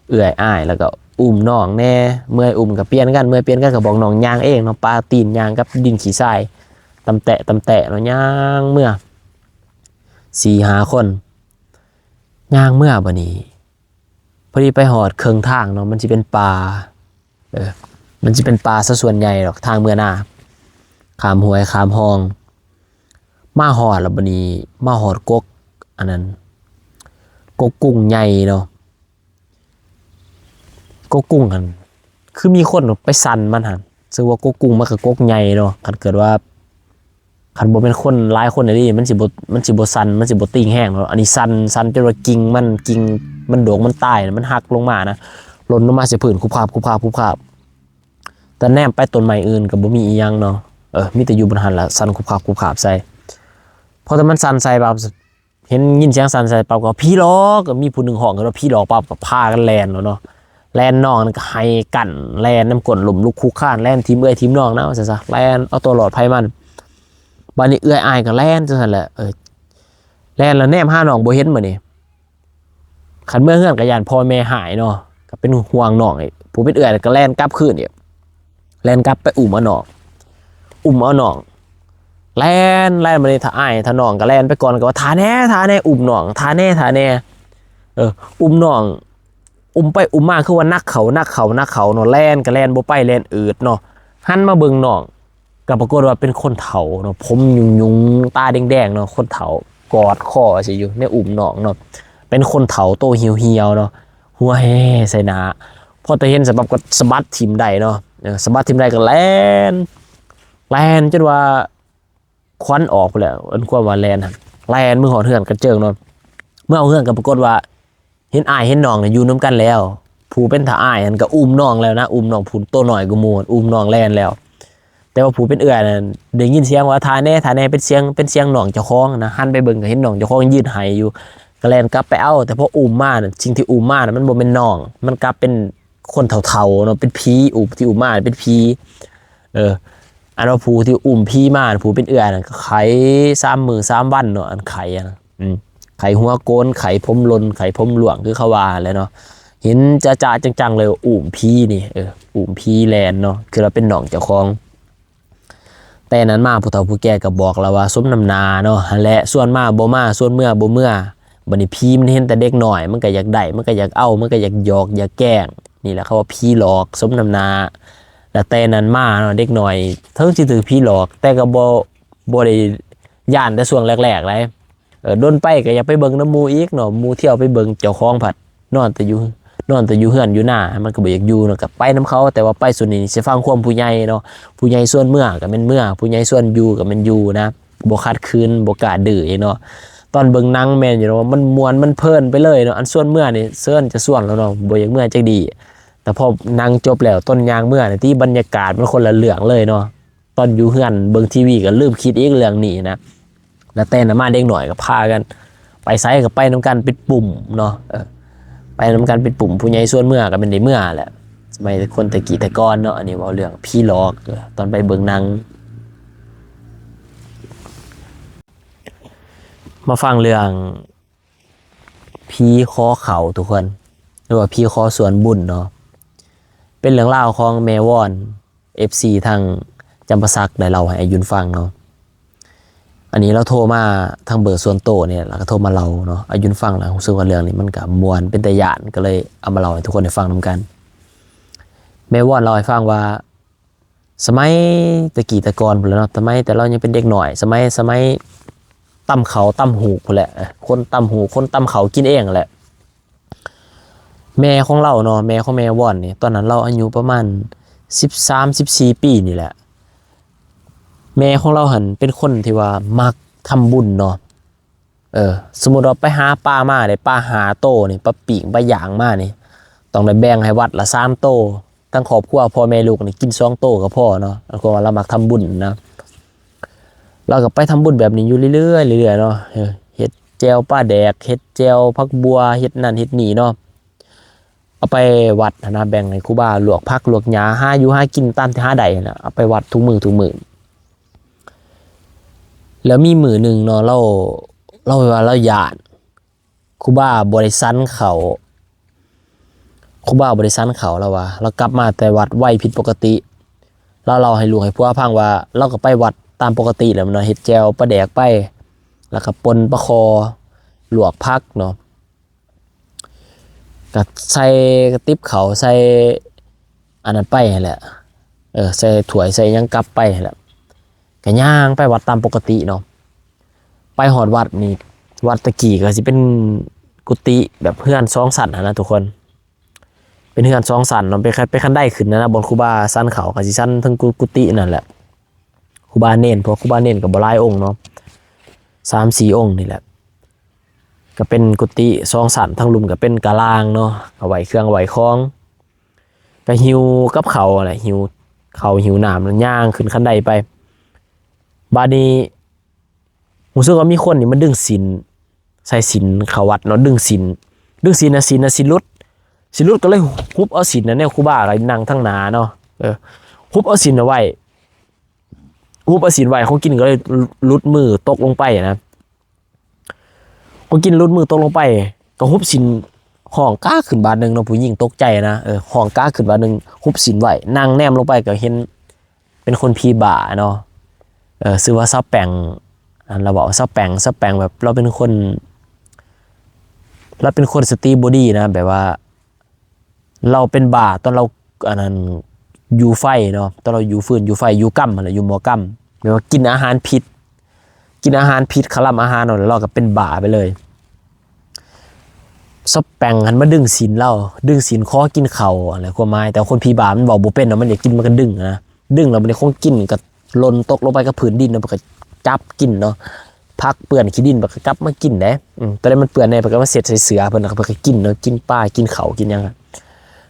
ເອື້ອຍອ້າຍ ແລ້ວກໍອຸ້ມນ້ອງແດ່ ເມື່ອຍອຸ້ມກໍປ່ຽນກັນ ເມື່ອຍປ່ຽນກັນກໍບອກນ້ອງຍ່າງເອງເນາະ ປະຕີນຍ່າງກັບດິນຂີ້ຊາຍ ຕຳແຕະຕຳແຕະເນາະ ຍ່າງເມືອສີ່ຫ້າຄົນ ຍ່າງເມືອ ບາດນີ້ ພໍດີໄປຮອດເຄິ່ງທາງເນາະ ມັນຊິເປັນປ່າ ເອີ ມັນຊິເປັນປ່າຊະສ່ວນໃຫຍ່ດອກ ທາງເມືອນາ ຂ້າມຫ້ວຍຂ້າມຮ່ອງ ມາຮອດແລ້ວ ບາດນີ້ມາຮອດກົກ ອັນນັ້ນ ກົກກຸ້ງໃຫຍ່ເນາະ ກົກກຸ້ງຫັ້ນ ຄືມີຄົນໄປສັ່ນມັນຫັ້ນ ເຊິ່ງວ່າກົກກຸ້ງມັນກໍກົກໃຫຍ່ເນາະ ຄັນເກີດວ່າ ຄັນບໍ່ແມ່ນຄົນຫຼາຍຄົນອີ່ຫຼີ ມັນຊິບໍ່ ມັນຊິບໍ່ສັ່ນ ມັນຊິບໍ່ຕິ່ງແຮງເນາະ ອັນນີ້ສັ່ນ ສັ່ນຈົນວ່າກິ່ງມັນ ກິ່ງມັນໂດກ ມັນຕາຍ ມັນຫັກລົງມານະ ຫຼົ່ນລົງມາໃສ່ພື້ນ ຄຸບຄາບ ຄຸບຄາບ ຄຸບຄາບ ແຕ່ແນມໄປຕົ້ນໄມ້ອື່ນກໍບໍ່ມີອີ່ຫຍັງເນາະ ເອີ ມີແຕ່ຢູ່ບ່ອນຫັ້ນລະ ສັ່ນຄຸບຄາບ ຄຸບຄາບໃສ່ ພໍແຕ່ມັນສັ່ນໃສ່ບາບ ເຫັນຍິນສຽງສັ່ນໃສ່ປັບ ກໍ "ຜີຫຼອກ!" ກໍມີຜູ້ໜຶ່ງຮ້ອງຂຶ້ນວ່າ "ຜີຫຼອກ!" ປັບ ກໍພາກັນແລ່ນແລ້ວເນາະ ແລ່ນ ນ້ອງນັ້ນກໍໄຫ້ກັນ ແລ່ນນຳກົ້ນ ລົ້ມລຸກຄຸກຄານ ແລ່ນຖິ້ມເອື້ອຍຖິ້ມນ້ອງນຳ ວ່າຊັ້ນຊະ ແລ່ນເອົາຕົວລອດໄພມັນ ບາດນີ້ເອື້ອຍອ້າຍກໍແລ່ນຈັ່ງຊັ້ນແຫຼະ ເອີ ແລ່ນແລ້ວແນມຫານ້ອງບໍ່ເຫັນ ບາດນີ້ ຄັນເມືອເຮືອນກໍຢ້ານພໍ່ແມ່ຮ້າຍເນາະ ກໍເປັນຫ່ວງນ້ອງອີກ ຜູ້ເປັນເອື້ອຍກໍແລ່ນກັບຄືນອີກ ແລ່ນກັບໄປອຸ້ມເອົານ້ອງ ອຸ້ມເອົານ້ອງ ແລ່ນ ແລ່ນ ບາດນີ້ຖ້າອ້າຍຖ້ານ້ອງກໍແລ່ນໄປກ່ອນ ກໍວ່າ "ຖ້າແດ່ ຖ້າແດ່ ອຸ້ມນ້ອງ ຖ້າແດ່ ຖ້າແດ່" ເອີ ອຸ້ມນ້ອງ ອຸ້ມໄປອຸ້ມມາ ຄືວ່າໜັກເຂົ້າ ໜັກເຂົ້າ ໜັກເຂົ້າເນາະ ແລ່ນກໍແລ່ນບໍ່ໄປ ແລ່ນອືດເນາະ ຫັນມາເບິ່ງນ້ອງ ກໍປາກົດວ່າເປັນຄົນເຖົ້າເນາະ ຜົມຫຍຸ້ງໆ ຕາແດງໆ ເນາະ ຄົນເຖົ້າ ກອດຄໍຊິຢູ່ໃນອຸ້ມນ້ອງເນາະ ເປັນຄົນເຖົ້າໂຕຫ່ຽວໆ ເນາະ ຫົວແຮ່ໃສ່ໜ້າ ພໍແຕ່ເຫັນສະບັບກໍສະບັດຖິ້ມໄດ້ເນາະ ເອີ ສະບັດຖິ້ມໄດ້ກໍແລ່ນ ແລ່ນຈົນວ່າຄວັນອອກພຸ້ນແຫຼະ ອັນຄວາມວ່າແລ່ນຫັ້ນ ແລ່ນເມືອຮອດເຮືອນກະເຈິງເນາະ ເມືອຮອດເຮືອນກໍປາກົດວ່າ ເຫັນອ້າຍເຫັນນ້ອງນີ້ຢູ່ນຳກັນແລ້ວ ຜູ້ເປັນທ້າອ້າຍຫັ້ນກໍອຸ້ມນ້ອງແລ້ວນະ ອຸ້ມນ້ອງຜູ້ໂຕນ້ອຍກວ່າໝູ່ ອຸ້ມນ້ອງແລ່ນແລ້ວ ແຕ່ວ່າຜູ້ເປັນເອື້ອຍນັ້ນໄດ້ຍິນສຽງວ່າ "ຖ້າແດ່ ຖ້າແດ່" ເປັນສຽງ ເປັນສຽງນ້ອງເຈົ້າຂອງນະ ຫັນໄປເບິ່ງກໍເຫັນນ້ອງເຈົ້າຂອງຢືນໄຫ້ຢູ່ ກໍແລ່ນກັບໄປເອົາ ແຕ່ພໍອຸ້ມມານັ້ນ ສິ່ງທີ່ອຸ້ມມານັ້ນມັນບໍ່ແມ່ນນ້ອງ ມັນກັບເປັນຄົນເຖົ້າໆ ເນາະ ເປັນຜີ ອຸ້ມ ທີ່ອຸ້ມມາເປັນຜີ ເອີ ອັນວ່າຜູ້ທີ່ອຸ້ມຜີມາ ຜູ້ເປັນເອື້ອຍນັ້ນກໍໄຂ້ສາມມື້ສາມວັນເນາະ ອັນໄຂ້ຫັ້ນນະ ອືມ ໄຂ້ຫົວໂກນ ໄຂ້ຜົມຫຼົ່ນ ໄຂ້ຜົມລ່ວງ ຄືເຂົາວ່າຫັ້ນແຫຼະເນາະ ເຫັນຈະໆ ຈັງໆ ເລີຍວ່າອຸ້ມຜີນີ້ ເອີ ອຸ້ມຜີແລ່ນເນາະ ຄືວ່າເປັນນ້ອງເຈົ້າຂອງ ແຕ່ນັ້ນມາຜູ້ເຖົ້າຜູ້ແກ່ກໍບອກລາວວ່າ ສົມນ້ຳໜ້າເນາະ ຫັ້ນແຫຼະ ຊວນມາບໍ່ມາ ຊວນເມືອບໍ່ເມືອ ບາດນີ້ຜີມັນເຫັນແຕ່ເດັກນ້ອຍ ມັນກໍຢາກໄດ້ ມັນກໍຢາກເອົາ ມັນກໍຢາກຢອກຢາກແກ້ງ ນີ້ແຫຼະເຂົາວ່າຜີຫຼອກ ສົມນ້ຳໜ້າ ແລ້ວແຕ່ນັ້ນມາເນາະ ເດັກນ້ອຍເຖິງຊິຖືກຜີຫຼອກ ແຕ່ກໍບໍ່ ບໍ່ໄດ້ຢ້ານແຕ່ຊ່ວງແລກໆໃດ ເອີ ດົນໄປກໍຢາກໄປເບິ່ງນຳໝູ່ອີກເນາະ ໝູ່ທ່ຽວໄປເບິ່ງ ເຈົ້າຂອງພັດນອນແຕ່ຢູ່ ນອນແຕ່ຢູ່ເຮືອນຢູ່ນາ ມັນກໍບໍ່ຢາກຢູ່ເນາະ ກໍໄປນຳເຂົາ ແຕ່ວ່າໄປສ່ວນນີ້ຊິຟັງຄວາມຜູ້ໃຫຍ່ເນາະ ຜູ້ໃຫຍ່ຊວນເມືອ ກໍແມ່ນເມືອ ຜູ້ໃຫຍ່ຊວນຢູ່ ກໍແມ່ນຢູ່ນະ ບໍ່ຂັດຂືນ ບໍ່ກ້າດື້ເນາະ ຕອນເບິ່ງໜັງແມ່ນຢູ່ເນາະ ມັນມ່ວນ ມັນເພີນໄປເລີຍເນາະ ອັນຊວນເມືອນີ້ເຊີນຈະຊວນແລ້ວເນາະ ບໍ່ຢາກເມືອຈັກດີ້ ແຕ່ພໍໜັງຈົບແລ້ວ ຕອນຍ່າງເມືອນີ້ຕິ ບັນຍາກາດມັນຄົນລະເລື່ອງເລີຍເນາະ ຕອນຢູ່ເຮືອນເບິ່ງທີວີກໍລືມຄິດອີກເລື່ອງນີ້ນະ ແລ້ວແຕ່ນັ້ນມາເດັກນ້ອຍກໍພາກັນ ໄປໃສກໍໄປນຳກັນເປັນກຸ່ມເນາະ ເອີ ໄປນຳກັນເປັນກຸ່ມ ຜູ້ໃຫຍ່ຊວນເມືອກໍແມ່ນໄດ້ເມືອແຫຼະ ສະໄໝແຕ່ຄົນແຕ່ກີ້ແຕ່ກ່ອນເນາະ ອັນນີ້ເວົ້າເລື່ອງຜີຫຼອກ ເອີ ຕອນໄປເບິ່ງໜັງ ມາຟັງເລື່ອງ ຜີຂໍເຂົ້າທຸກຄົນ ຫຼືວ່າຜີຂໍສ່ວນບຸນເນາະ ເປັນເລື່ອງລາວຂອງແມ່ວອນ ເອັຟຊີ ທາງຈຳປາສັກໄດ້ເລົ່າໃຫ້ອາຍຸນຟັງເນາະ ອັນນີ້ລາວໂທມາທາງເບີສ່ວນໂຕນີ້ ແລ້ວກໍໂທມາເລົ່າເນາະ ອາຍຸນຟັງແລ້ວຮູ້ສຶກວ່າເລື່ອງນີ້ມັນກໍມ່ວນເປັນຕາຢ້ານ ກໍເລີຍເອົາມາເລົ່າໃຫ້ທຸກຄົນໄດ້ຟັງນຳກັນ ແມ່ວອນເລົ່າໃຫ້ຟັງວ່າ ສະໄໝແຕ່ກີ້ແຕ່ກ່ອນພຸ້ນແຫຼະເນາະ ສະໄໝແຕ່ລາວຍັງເປັນເດັກນ້ອຍ ສະໄໝ ສະໄໝຕຳເຂົ້າຕຳຫູກພຸ້ນແຫຼະ ຄົນຕຳຫູກ ຄົນຕຳເຂົ້າກິນເອງຫັ້ນແຫຼະ ແມ່ຂອງລາວເນາະ ແມ່ຂອງແມ່ວອນນີ້ ຕອນນັ້ນລາວອາຍຸປະມານສິບສາມ ສິບສີ່ປີນີ້ແຫຼະ ແມ່ຂອງລາວຫັ້ນເປັນຄົນທີ່ວ່າມັກທຳບຸນເນາະ ເອີ ສົມມຸດວ່າໄປຫາປາມາເດ້ ປາຫ້າໂຕນີ້ ປາປີ້ງ ປາຍ່າງມານີ້ ຕ້ອງໄດ້ແບ່ງໃຫ້ວັດລະສາມໂຕ ທັງຄອບຄົວພໍ່ແມ່ລູກນີ້ກິນສອງໂຕກໍພໍເນາະ ອັນຄວາມວ່າລາວມັກທຳບຸນນະ ລາວກໍໄປທຳບຸນແບບນີ້ຢູ່ເລື້ອຍໆ ເລື້ອຍໆເນາະ ເຮັດແຈ່ວປາແດກ ເຮັດແຈ່ວຜັກບົ່ວ ເຮັດນັ້ນເຮັດນີ້ເນາະ ເອົາໄປວັດຫັ້ນນະ ແບ່ງໃຫ້ຄູບາ ລວກຜັກລວກຫຍ້າ ຫາຢູ່ຫາກິນຕາມທີ່ຫາໄດ້ຫັ້ນນະ ເອົາໄປວັດທຸກມື້ທຸກມື້ ແລ້ວມີມື້ໜຶ່ງເນາະ ລາວ ລາວວ່າລາວຢ້ານ ຄູບາບໍ່ໄດ້ສັນເຂົ້າ ຄູບາບໍ່ໄດ້ສັນເຂົ້າ ລາວວ່າ ລາວກັບມາແຕ່ວັດໄວຜິດປົກກະຕິ. ລາວເລົ່າໃຫ້ລູກໃຫ້ຜົວຟັງວ່າ ລາວກໍໄປວັດຕາມປົກກະຕິແຫຼະເນາະ ເຮັດແຈ່ວປາແດກໄປ ແລ້ວກໍປົ່ນປາຄໍ່ ລວກຜັກເນາະ ກໍໃສ່ກະຕິບເຂົ້າ ໃສ່ອັນນັ້ນໄປຫັ້ນແຫຼະ ເອີ ໃສ່ຖ້ວຍໃສ່ຫຍັງກັບໄປຫັ້ນແຫຼະ ກໍຍ່າງໄປວັດຕາມປົກກະຕິເນາະ. ໄປຮອດວັດນີ້ ວັດແຕ່ກີ້ກໍຊິເປັນກຸຕິແບບເຮືອນສອງຊັ້ນຫັ້ນນະທຸກຄົນ ເປັນເຮືອນສອງຊັ້ນເນາະ ເປັນ ເປັນຄັນໄດຂຶ້ນນະ ບ່ອນຄູບາສັນເຂົ້າ ກໍຊິສັນເທິງກຸ ກຸຕິນັ້ນແຫຼະ ຄູບາເນນ ເພາະຄູບາເນນກໍບໍ່ຫຼາຍອົງເນາະ ສາມສີ່ອົງນີ້ແຫຼະ ກໍເປັນກຸຕິສອງຊັ້ນ ທາງລຸ່ມກໍເປັນກະລາງເນາະ ກໍໄວ້ເຄື່ອງໄວ້ຂອງ ກໍຫິ້ວກັບເຂົ້າຫັ້ນແຫຼະ ຫິ້ວເຂົ້າຫິ້ວນ້ຳ ຍ່າງຂຶ້ນຄັນໄດໄປ. ບາດນີ້ ຮູ້ສຶກວ່າມີຄົນນີ້ມາດຶງສິນ ສາຍສິນເຂົ້າວັດເນາະ ດຶງສິນ ດຶງສິນນະ ສິນນະ ສິນຫຼຸດ ສິນຫຼຸດ ກໍເລີຍຮຸບເອົາສິນນະ ແນວຄູບາກໍນັ່ງທາງໜ້າເນາະ ເອີ ຮຸບເອົາສິນນະໄວ້ ຮຸບເອົາສິນໄວ້ ຂອງກິນກໍເລີຍຫຼຸດມືຕົກລົງໄປນະ ຂອງກິນຫຼຸດມືຕົກລົງໄປ ກໍຮຸບສິນ ຮ້ອງກ້າຂຶ້ນບາດໜຶ່ງເນາະ ຜູ້ຍິງຕົກໃຈນະ ເອີ ຮ້ອງກ້າຂຶ້ນບາດໜຶ່ງ ຮຸບສິນໄວ້ ນັ່ງແນມລົງໄປກໍເຫັນ ເປັນຄົນຜີບ້າເນາະ ເອີ ຊື່ວ່າສາວແປ້ງ ອັນລາວເວົ້າ ສາວແປ້ງ ສາວແປ້ງແບບລາວເປັນຄົນ ລາວເປັນຄົນສະຕິບໍ່ດີນະ ແບບວ່າລາວເປັນບ້າຕອນລາວ ອັນນັ້ນ ຢູ່ໄຟເນາະ ຕອນລາວຢູ່ຟືນຢູ່ໄຟ ຢູ່ກຳຫັ້ນແຫຼະ ຢູ່ໝໍ້ກຳ ແບບວ່າກິນອາຫານຜິດ ກິນອາຫານຜິດ ຄະລຳອາຫານເນາະ ແລ້ວລາວກໍເປັນບ້າໄປເລີຍ. ສາວແປ້ງຫັ້ນມາດຶງສິນລາວ ດຶງສິນຂໍກິນເຂົ້າຫັ້ນແຫຼະ ຄວາມໝາຍ ແຕ່ຄົນຜີບ້າມັນເວົ້າບໍ່ເປັນເນາະ ມັນຢາກກິນມັນກໍດຶງນະ ດຶງແລ້ວບັດນີ້ຂອງກິນກໍຫຼົ່ນຕົກລົງໄປກັບພື້ນດິນເນາະ ເພິ່ນກໍຈັບກິນເນາະ ຜັກເປື້ອນຂີ້ດິນເພິ່ນກໍກັບມາກິນເດ້ ອືມ ໂຕໃດມັນເປື້ອນແດ່ ເພິ່ນກໍມາເຊັດໃສ່ເສື້ອເພິ່ນ ແລ້ວກໍເພິ່ນກໍກິນເນາະ ກິນປາ ກິນເຂົ້າ ກິນຫຍັງ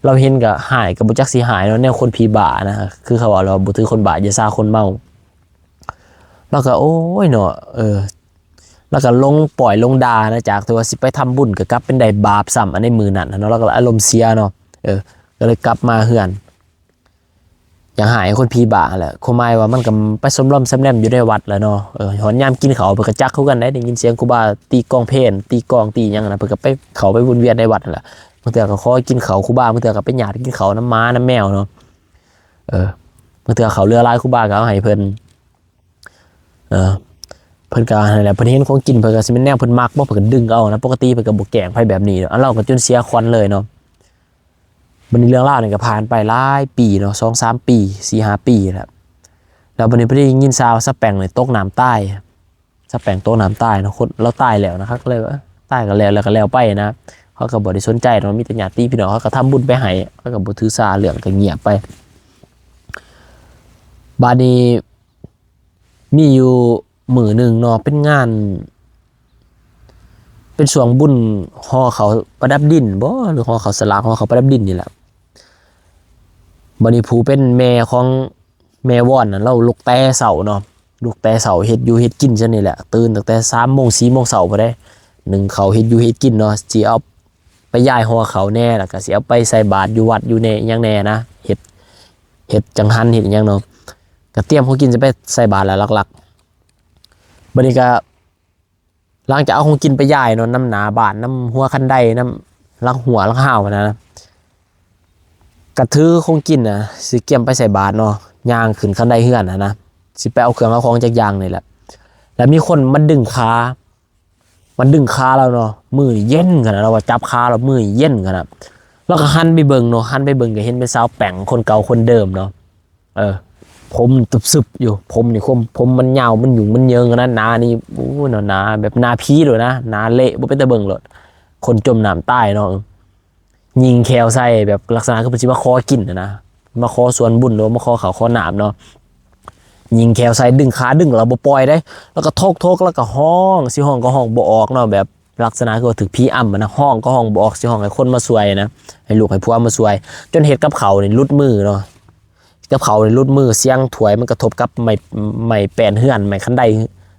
ລາວເຫັນກໍຮ້າຍ ກໍບໍ່ຈັກຊິຮ້າຍເນາະ ແນວຄົນຜີບ້ານະ ຄືເຂົາເວົ້າແລ້ວ ບໍ່ຖືຄົນບ້າ ຢ່າຊາຄົນເມົາ. ລາວກໍ ໂອ້ຍເນາະ ເອີ ລາວກໍລົງປ້ອຍລົງດ່ານະ ຈາກທີ່ວ່າຊິໄປທຳບຸນ ກໍກັບເປັນໄດ້ບາບຊ້ຳ ອັນໃນມື້ນັ້ນເນາະ ລາວກໍອາລົມເສຍເນາະ ເອີ ກໍເລີຍກັບມາເຮືອນ ຢາກໃຫ້ຄົນຜີບ້າຫັ້ນແຫຼະ ຄວາມໝາຍວ່າມັນກໍໄປສົມລອມແຊມແລມຢູ່ໃນວັດແຫຼະເນາະ ເອີ ຮອດຍາມກິນເຂົ້າ ເພິ່ນກໍຈັກຄືກັນໄດ໋ ໄດ້ຍິນສຽງຄູບາຕີກອງເພນ ຕີກອງຕີຫຍັງຫັ້ນນະ ເພິ່ນກໍໄປ ເຂົ້າໄປວົນວຽນໃນວັດຫັ້ນແຫຼະ ບາງເທື່ອກໍຂໍກິນເຂົ້າຄູບາ ບາງເທື່ອກໍໄປຍາດກິນເຂົ້ານຳໝານຳແມວເນາະ ເອີ ບາງເທື່ອເຂົ້າເຫຼືອຫຼາຍ ຄູບາກໍເອົາໃຫ້ເພິ່ນ ເອີ ເພິ່ນກໍຫັ້ນແຫຼະ ເພິ່ນເຫັນຂອງກິນ ເພິ່ນກໍຊິແມ່ນແນວເພິ່ນມັກບໍ່ ເພິ່ນກໍດຶງເອົານະ ປົກກະຕິເພິ່ນກໍບໍ່ແກ້ງໃຜແບບນີ້ ອັນລາວກໍຈົນເສຍຂວັນເລີຍເນາະ. ບັດນີ້ເລື່ອງລາວນີ້ກໍຜ່ານໄປຫຼາຍປີເນາະ ສອງສາມປີ ສີ່ຫ້າປີແລ້ວ ແລ້ວບັດນີ້ໄດ້ຍິນຂ່າວສາວແປ້ງນີ້ຕົກນ້ຳຕາຍ ສາວແປ້ງຕົກນ້ຳຕາຍເນາະ ຄົນລາວຕາຍແລ້ວນະ ເຂົາກໍເລີຍວ່າ ເອີ ຕາຍກໍແລ້ວ ແລ້ວກໍແລ້ວໄປນະ ເຂົາກໍບໍ່ໄດ້ສົນໃຈເນາະ ມີແຕ່ຍາດຕິພີ່ນ້ອງ ເຂົາກໍທຳບຸນໄປໃຫ້ ເຂົາກໍບໍ່ຖືສາເລື່ອງ ກໍງຽບໄປ. ບາດນີ້ມີຢູ່ມື້ໜຶ່ງເນາະ ເປັນງານ ເປັນຊ່ວງບຸນຫໍ່ເຂົ້າປະດັບດິນບໍ ຫຼືຫໍ່ເຂົ້າສະຫຼາກ ຫໍ່ເຂົ້າປະດັບດິນນີ້ແຫຼະ ບັດນີ້ຜູ້ເປັນແມ່ຂອງ ແມ່ວອນນັ້ນ ລາວລຸກແຕ່ເຊົ້າເນາະ ລຸກແຕ່ເຊົ້າເຮັດຢູ່ເຮັດກິນຊັ້ນນີ້ແຫຼະ ຕື່ນຕັ້ງແຕ່ສາມໂມງ ສີ່ໂມງເຊົ້າພຸ້ນເດ້ ໜຶ້ງເຂົ້າເຮັດຢູ່ເຮັດກິນເນາະ ຊິເອົາໄປຢາຍຫໍ່ເຂົ້າແດ່ ແລ້ວກໍຊິເອົາໄປໃສ່ບາດຢູ່ວັດຢູ່ແດ່ ອີ່ຫຍັງແດ່ນະ ເຮັດ ເຮັດຈັງຫັນເຮັດອີ່ຫຍັງເນາະ ກໍຕຽມຂອງກິນຊິໄປໃສ່ບາດແຫຼະຫຼັກໆ ບັດນີ້ກໍ ຫຼັງຈາກເອົາຂອງກິນໄປຢາຍເນາະ ນຳໜ້າບ້ານ ນຳຫົວຄັນໄດ ນຳຫຼັງຮົ້ວຫຼັງຮາວຫັ້ນນະ ກະຖືຂອງກິນນະ ຊິກຽມໄປໃສ່ບາດເນາະ ຍ່າງຂຶ້ນຄັນໄດເຮືອນຫັ້ນນະ ຊິໄປເອົາເຄື່ອງເອົາຂອງຈັກຢ່າງນີ້ແຫຼະ ແລ້ວມີຄົນມາດຶງຂາ ມາດຶງຂາລາວເນາະ ມືນີ້ເຢັນຂະໜາດ ລາວວ່າຈັບຂາລາວ ມືນີ້ເຢັນຂະໜາດ ລາວກໍຫັນໄປເບິ່ງເນາະ ຫັນໄປເບິ່ງກໍເຫັນເປັນສາວແປ້ງຄົນເກົ່າຄົນເດີມເນາະ ເອີ ຜົມຕຶບຊຶບຢູ່ ຜົມນີ້ ຜົມ ຜົມມັນຍາວ ມັນຫຍຸ້ງມັນເຍິງຫັ້ນນະ ໜ້ານີ້ ໂອ້ຍ ໜ້າ ໜ້າແບບໜ້າຜີໂລດນະ ໜ້າເລະ ບໍ່ເປັນຕາເບິ່ງໂລດ ຄົນຈົມນ້ຳຕາຍເນາະ ຍິງແຂ້ວໃສ່ ແບບລັກສະນະຄືເພິ່ນຊິມາຂໍກິນຫັ້ນນະ ມາຂໍສ່ວນບຸນ ຫຼືວ່າມາຂໍເຂົ້າຂໍນ້ຳເນາະ ຍິງແຂ້ວໃສ່ ດຶງຂາ ດຶງແລ້ວບໍ່ປ່ອຍເດ້ ແລ້ວກໍທົກໆ ແລ້ວກໍຮ້ອງ ຊິຮ້ອງກໍຮ້ອງບໍ່ອອກເນາະ ແບບ ລັກສະນະຄືວ່າຖືກຜີອຳຫັ້ນນະ ຮ້ອງກໍຮ້ອງບໍ່ອອກ ຊິຮ້ອງໃຫ້ຄົນມາຊ່ວຍນະ ໃຫ້ລູກໃຫ້ຜົວມາຊ່ວຍ ຈົນເຮັດກັບເຂົ້ານີ້ຫຼຸດມືເນາະ ກັບເຂົ້ານີ້ຫຼຸດມື ສຽງຖ້ວຍມັນກະທົບກັບໄມ້ ໄມ້ແປ້ນເຮືອນ ໄມ້ຄັນໄດ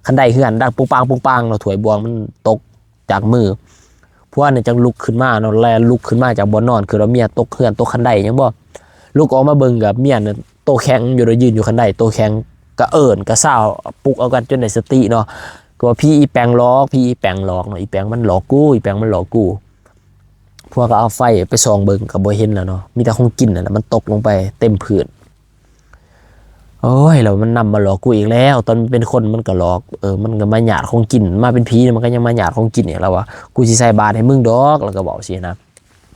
ຄັນໄດເຮືອນ ດັງປຸງປາງ ປຸງປາງເນາະ ຖ້ວຍບ່ວງມັນຕົກຈາກມື ຜົວນີ້ຈັ່ງລຸກຂຶ້ນມາເນາະ ແລ່ນລຸກຂຶ້ນມາຈາກບ່ອນນອນ ຄິດວ່າເມຍຕົກເຮືອນຕົກຄັນໄດຫຍັງບໍ ລຸກອອກມາເບິ່ງກໍເມຍນັ້ນໂຕແຂງຢູ່ ຢືນຢູ່ຄັນໄດໂຕແຂງ ກະເອີ້ນກະຊາວ ປຸກເອົາກັນຈົນໄດ້ສະຕິເນາະ ກໍວ່າ ຜີອີແປງຫຼອກ ຜີອີແປງຫຼອກເນາະ ອີແປງມັນຫຼອກກູ ອີແປງມັນຫຼອກກູ. ພວກກໍເອົາໄຟໄປສ່ອງເບິ່ງກໍບໍ່ເຫັນແລ້ວເນາະ ມີແຕ່ຂອງກິນນັ້ນແຫຼະ ມັນຕົກລົງໄປເຕັມພື້ນ. ໂອ້ຍ ແລ້ວມັນນຳມາຫຼອກກູອີກແລ້ວ ຕອນມັນເປັນຄົນມັນກໍຫຼອກ ເອີ ມັນກໍມາຍາດຂອງກິນ ມາເປັນຜີມັນກໍຍັງມາຍາດຂອງກິນອີກ ລາວວ່າ ກູຊິໃສ່ບາດໃຫ້ມຶງດອກ ລາວກໍເວົ້າຊີ້ນະ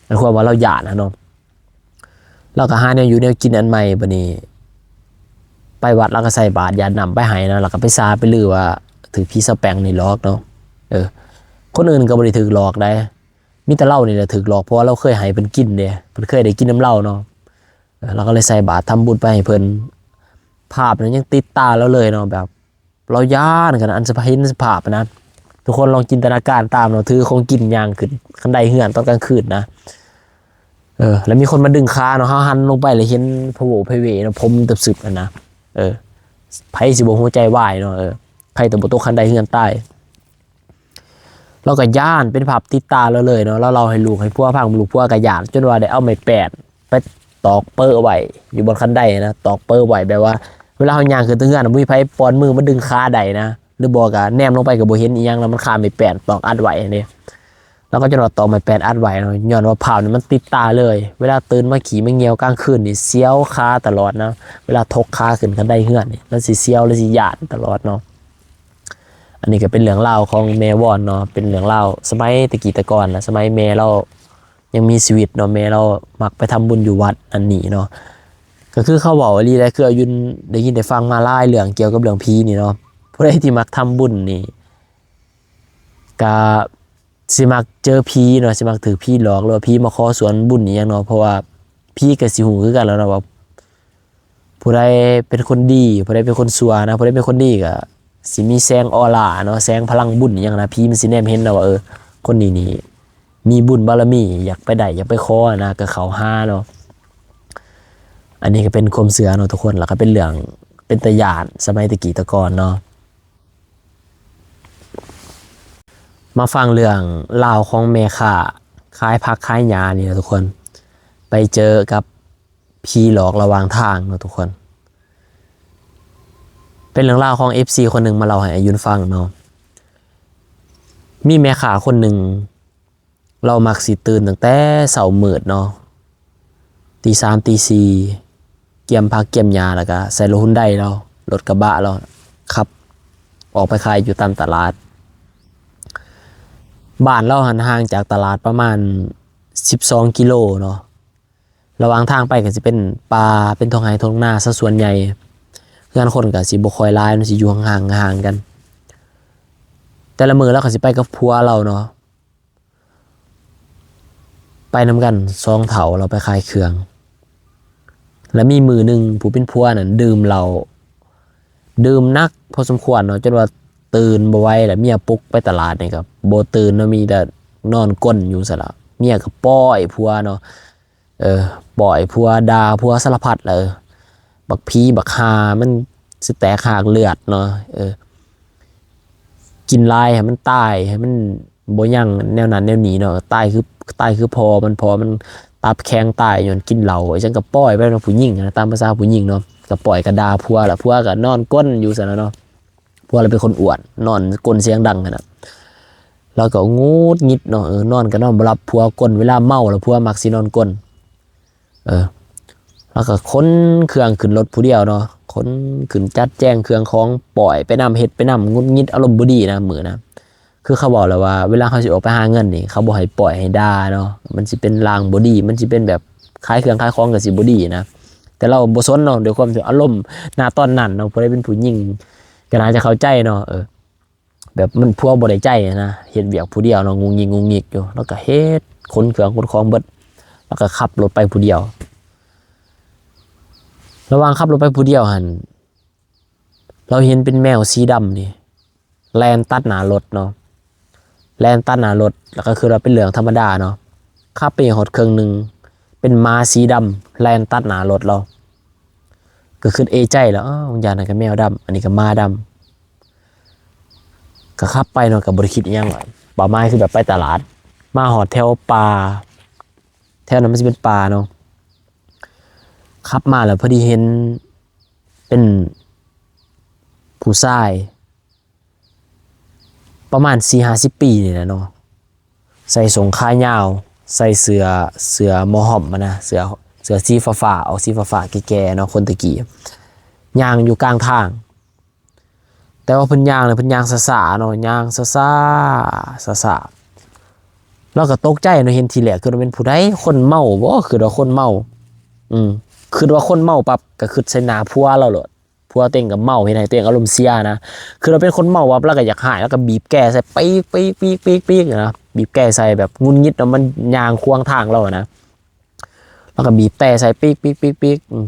ໝາຍຄວາມວ່າລາວຢ້ານຫັ້ນເນາະ. ລາວກໍຫາແນວຢູ່ແນວກິນອັນໃໝ່ ບາດນີ້ໄປວັດລາວກໍໃສ່ບາດຢາດນ້ຳໄປໃຫ້ນະ ແລ້ວກໍໄປຊ່າໄປລືວ່າຖືກຜີສະແປງນີ້ຫຼອກເນາະ. ເອີ ຄົນອື່ນກໍບໍ່ໄດ້ຖືກຫຼອກໃດ ມີແຕ່ລາວນີ້ແຫຼະຖືກຫຼອກ ເພາະວ່າລາວເຄີຍໃຫ້ເພິ່ນກິນເດ້ ເພິ່ນເຄີຍໄດ້ກິນນຳລາວເນາະ. ເອີ ລາວກໍເລີຍໃສ່ບາດທຳບຸນໄປໃຫ້ເພິ່ນ ພາບນັ້ນຍັງຕິດຕາລາວເລີຍເນາະ ແບບ ລາວຢ້ານຂະໜາດ ອັນສະພາບ ເຫັນສະພາບນະ ທຸກຄົນລອງຈິນຕະນາການຕາມເນາະ ຖືຂອງກິນຍ່າງຂຶ້ນຄັນໄດເຮືອນຕອນກາງຄືນນະ. ເອີ ແລ້ວມີຄົນມາດຶງຂາເນາະ ເຮົາຫັນລົງໄປແລ້ວເຫັນພະໂຫວພະເຫວເນາະ ຜົມຕຶບຊຶບຫັ້ນນະ. ເອີ ໃຜຊິບໍ່ຫົວໃຈວາຍເນາະ ເອີ ໃຜແຕ່ບໍ່ຕົກຄັນໄດເຮືອນຕາຍ. ລາວກໍຢ້ານ ເປັນພາບຕິດຕາລາວເລີຍເນາະ ລາວເລົ່າໃຫ້ລູກໃຫ້ຜົວຟັງ ລູກຜົວກໍຢ້ານ ຈົນວ່າໄດ້ເອົາໄມ້ແປ້ນໄປຕອກເປິະໄວ້ຢູ່ບ່ອນຄັນໄດນະ ຕອກເປິະໄວ້ ແບບວ່າເວລາເຮົາຍ່າງຂຶ້ນເທິງເຮືອນ ບໍ່ມີໃຜປ້ອນມືມາດຶງຂາໄດ້ນະ ຫຼືບໍ່ກໍແນມລົງໄປກໍບໍ່ເຫັນອີ່ຫຍັງ ແລ້ວມັນຄາໄມ້ແປ້ນຕອກອັດໄວ້ຫັ້ນເດ້. ລາວກໍຈົນວ່າຕອກໄມ້ແປ້ນອັດໄວ້ເນາະ ຍ້ອນວ່າພາບນີ້ມັນຕິດຕາເລີຍ ເວລາຕື່ນມາຂີ້ມາຍ່ຽວກາງຄືນນີ້ສຽວຂາຕະຫຼອດນະ ເວລາຖົກຂາຂຶ້ນຄັນໄດເຮືອນນີ້ ລາວຊິສຽວ ລາວຊິຢ້ານຕະຫຼອດເນາະ. ອັນນີ້ກໍເປັນເລື່ອງລາວຂອງແມ່ວອນເນາະ ເປັນເລື່ອງລາວສະໄໝແຕ່ກີ້ແຕ່ກ່ອນນະ ສະໄໝແມ່ລາວຍັງມີຊີວິດເນາະ ແມ່ລາວມັກໄປທຳບຸນຢູ່ວັດອັນນີ້ເນາະ. ກໍຄືເຂົາເວົ້າອີ່ຫຼີແຫຼະ ຄືອາຍຸນໄດ້ຍິນໄດ້ຟັງມາຫຼາຍເລື່ອງກ່ຽວກັບເລື່ອງຜີນີ້ເນາະ. ຜູ້ໃດທີ່ມັກທຳບຸນນີ້ ກະຊິມັກເຈີຜີເນາະ ຊິມັກຖືກຜີຫຼອກ ຫຼືວ່າຜີມາຂໍສ່ວນບຸນອີ່ຫຍັງເນາະ ເພາະວ່າຜີກະຊິຮູ້ຄືກັນແລ້ວເນາະວ່າ ຜູ້ໃດເປັນຄົນດີ ຜູ້ໃດເປັນຄົນຊົ່ວນະ ຜູ້ໃດເປັນຄົນດີກະຊິມີແສງອອລາເນາະ ແສງພະລັງບຸນອີ່ຫຍັງນະ ຜີມັນຊິແນມເຫັນນະວ່າ ເອີ ຄົນນີ້ນີ້ມີບຸນບາລະມີ ຢາກໄປໄດ້ ຢາກໄປຂໍນະ ກະເຂົ້າຫາເນາະ. ອັນນີ້ກະເປັນຄວາມເຊື່ອເນາະທຸກຄົນ ແລ້ວກະເປັນເລື່ອງເປັນຕາຢ້ານສະໄໝແຕ່ກີ້ແຕ່ກ່ອນເນາະ. ມາຟັງເລື່ອງລາວຂອງແມ່ຄ້າຂາຍຜັກຂາຍຫຍ້ານີ້ເນາະທຸກຄົນ ໄປເຈີກັບຜີຫຼອກລະຫວ່າງທາງເນາະທຸກຄົນ. ເປັນເລື່ອງລາວຂອງເອັຟຊີຄົນໜຶ່ງມາເລົ່າໃຫ້ອາຍຸນຟັງເນາະ. ມີແມ່ຄ້າຄົນໜຶ່ງ ລາວມັກຊິຕື່ນຕັ້ງແຕ່ເຊົ້າມືດເນາະ ຕີສາມຕີສີ່ ກຽມຜັກກຽມຫຍ້າ ແລ້ວກະໃສ່ລົດຮຸນໄດລາວ ລົດກະບະລາວ ຂັບອອກໄປຂາຍຢູ່ຕາມຕະຫຼາດ. ບ້ານລາວຫັ້ນຫ່າງຈາກຕະຫຼາດປະມານສິບສອງກິໂລເນາະ. ລະຫວ່າງທາງໄປກະຊິເປັນປ່າ ເປັນທົ່ງໄຮ່ທົ່ງນາຊະສ່ວນໃຫຍ່ ເຮືອນຄົນກະຊິບໍ່ຄ່ອຍຫຼາຍ ມັນຊິຢູ່ຫ່າງໆກັນ. ແຕ່ລະມື້ລາວກະຊິໄປກັບຜົວລາວເນາະ ໄປນຳກັນສອງເຖົ້າ ລາວໄປຂາຍເຄື່ອງ. ລະມີມື້ໜຶ່ງຜູ້ເປັນຜົວນັ້ນດື່ມເຫຼົ້າ ດື່ມໜັກພໍສົມຄວນເນາະ ຈົນວ່າຕື່ນບໍ່ໄຫວ ລະເມຍປຸກໄປຕະຫຼາດນີ້ກະບໍ່ຕື່ນເນາະ ມີແຕ່ນອນກົນຢູ່ຊັ້ນລະ. ເມຍກະປ້ອຍຜົວເນາະ ເອີ ປ້ອຍຜົວ ດ່າຜົວສາລະພັດລະ ເອີ ບັກຜີບັກຫ່າ ມັນຊິແຕກຮາກເລືອດເນາະ ເອີ ກິນຫຼາຍໃຫ້ມັນຕາຍ ໃຫ້ມັນບໍ່ຍັງແນວນັ້ນແນວນີ້ເນາະ ຕາຍຄື ຕາຍຄືພໍ່ມັນ ພໍ່ມັນຕັບແຂງຕາຍຍ້ອນກິນເຫຼົ້າ ອີ່ຫຍັງກະປ້ອຍໄປເນາະ ຜູ້ຍິງນະ ຕາມພາສາຜູ້ຍິງເນາະ ກະປ້ອຍກະດ່າຜົວລະ ຜົວກະນອນກົນຢູ່ຊັ້ນລະເນາະ. ຜົວລາວເປັນຄົນອ້ວນ ນອນກົນສຽງດັງຫັ້ນນະ ລາວກໍຫງຸດຫງິດເນາະ ເອີ ນອນກໍນອນບໍ່ຫຼັບ ຜົວກົນ ເວລາເມົາລະຜົວມັກຊິນອນກົນ ເອີ ລາວກໍຂົນເຄື່ອງຂຶ້ນລົດຜູ້ດຽວເນາະ ຂົນຂຶ້ນຈັດແຈງເຄື່ອງຂອງ ປ້ອຍໄປນຳ ເຮັດໄປນຳ ຫງຸດຫງິດ ອາລົມບໍ່ດີນະມື້ນະ. ຄືເຂົາເວົ້າແຫຼະວ່າ ເວລາເຮົາຊິອອກໄປຫາເງິນນີ້ ເຂົາບໍ່ໃຫ້ປ້ອຍໃຫ້ດ່າເນາະ ມັນຊິເປັນລາງບໍ່ດີ ມັນຊິເປັນແບບຂາຍເຄື່ອງຂາຍຂອງກໍຊິບໍ່ດີນະ ແຕ່ລາວບໍ່ສົນເນາະ ດ້ວຍຄວາມທີ່ອາລົມນະຕອນນັ້ນເນາະ ຜູ້ໃດເປັນຜູ້ຍິງກໍໜ້າຈະເຂົ້າໃຈເນາະ ເອີ ແບບມັນຜົວບໍ່ໄດ້ໃຈນະ ເຮັດວຽກຜູ້ດຽວເນາະ ງຸກງິກງຸກງິກຢູ່ ລາວກໍເຮັດ ຂົນເຄື່ອງຂົນຂອງເບິດ ລາວກໍຂັບລົດໄປຜູ້ດຽວ. ລະຫວ່າງຂັບລົດໄປຜູ້ດຽວຫັ້ນ ລາວເຫັນເປັນແມວສີດຳນີ້ ແລ່ນຕັດໜ້າລົດເນາະ ແລ່ນຕັດໜ້າລົດ ລະກະຄິດວ່າເປັນເລື່ອງທຳມະດາເນາະ. ຂັບໄປຮອດເຄິ່ງໜຶ່ງ ເປັນໝາສີດຳແລ່ນຕັດໜ້າລົດລາວ ກະຄິດເອໃຈລະ ອ້າວ ຢ້ານນັ້ນກະແມວດຳ ອັນນີ້ກະໝາດຳ ກະຂັບໄປເນາະ ກະບໍ່ໄດ້ຄິດອີ່ຫຍັງ ເປົ້າໝາຍຄືແບບໄປຕະຫຼາດ. ມາຮອດແຖວປ່າ ແຖວນັ້ນມັນຊິເປັນປ່າເນາະ ຂັບມາລະພໍດີເຫັນເປັນຜູ້ຊາຍ ປະມານສີ່ຫ້າສິບປີນີ້ແຫຼະເນາະ ໃສ່ສົ້ງຂາຍາວ ໃສ່ເສື້ອ ເສື້ອໝໍ່ຮ່ອມຫັ້ນນະ ເສື້ອ ເສື້ອສີຟ້າໆ ອອກສີຟ້າໆ ແກ່ໆ ເນາະ ຄົນແຕ່ກີ້ ຍ່າງຢູ່ກາງທາງ. ແຕ່ວ່າເພິ່ນຍ່າງນະ ເພິ່ນຍ່າງຊ້າໆ ເນາະ ຍ່າງຊ້າໆ ຊ້າໆ ລາວກໍຕົກໃຈເນາະ ເຫັນທີແລກຄິດວ່າແມ່ນຜູ້ໃດ ຄົນເມົາບໍ ຄິດວ່າຄົນເມົາ ອືມ ຄິດວ່າຄົນເມົາປັບ ກໍຄິດໃສ່ໜ້າຜົວລາວໂລດ. ຜົວຕົວເອງກໍເມົາ ເຮັດໃຫ້ຕົວເອງອາລົມເສຍນະ ຄືລາວເປັນຄົນເມົາປັບ ລາວກໍຢາກຮ້າຍ ລາວກໍບີບແກໃສ່ ປີກໆໆໆ ນະ ບີບແກໃສ່ແບບຫງຸດຫງິດເນາະ ມັນຍ່າງຂວາງທາງລາວນະ ລາວກໍບີບແຕໃສ່ ປີກໆໆໆ ອືມ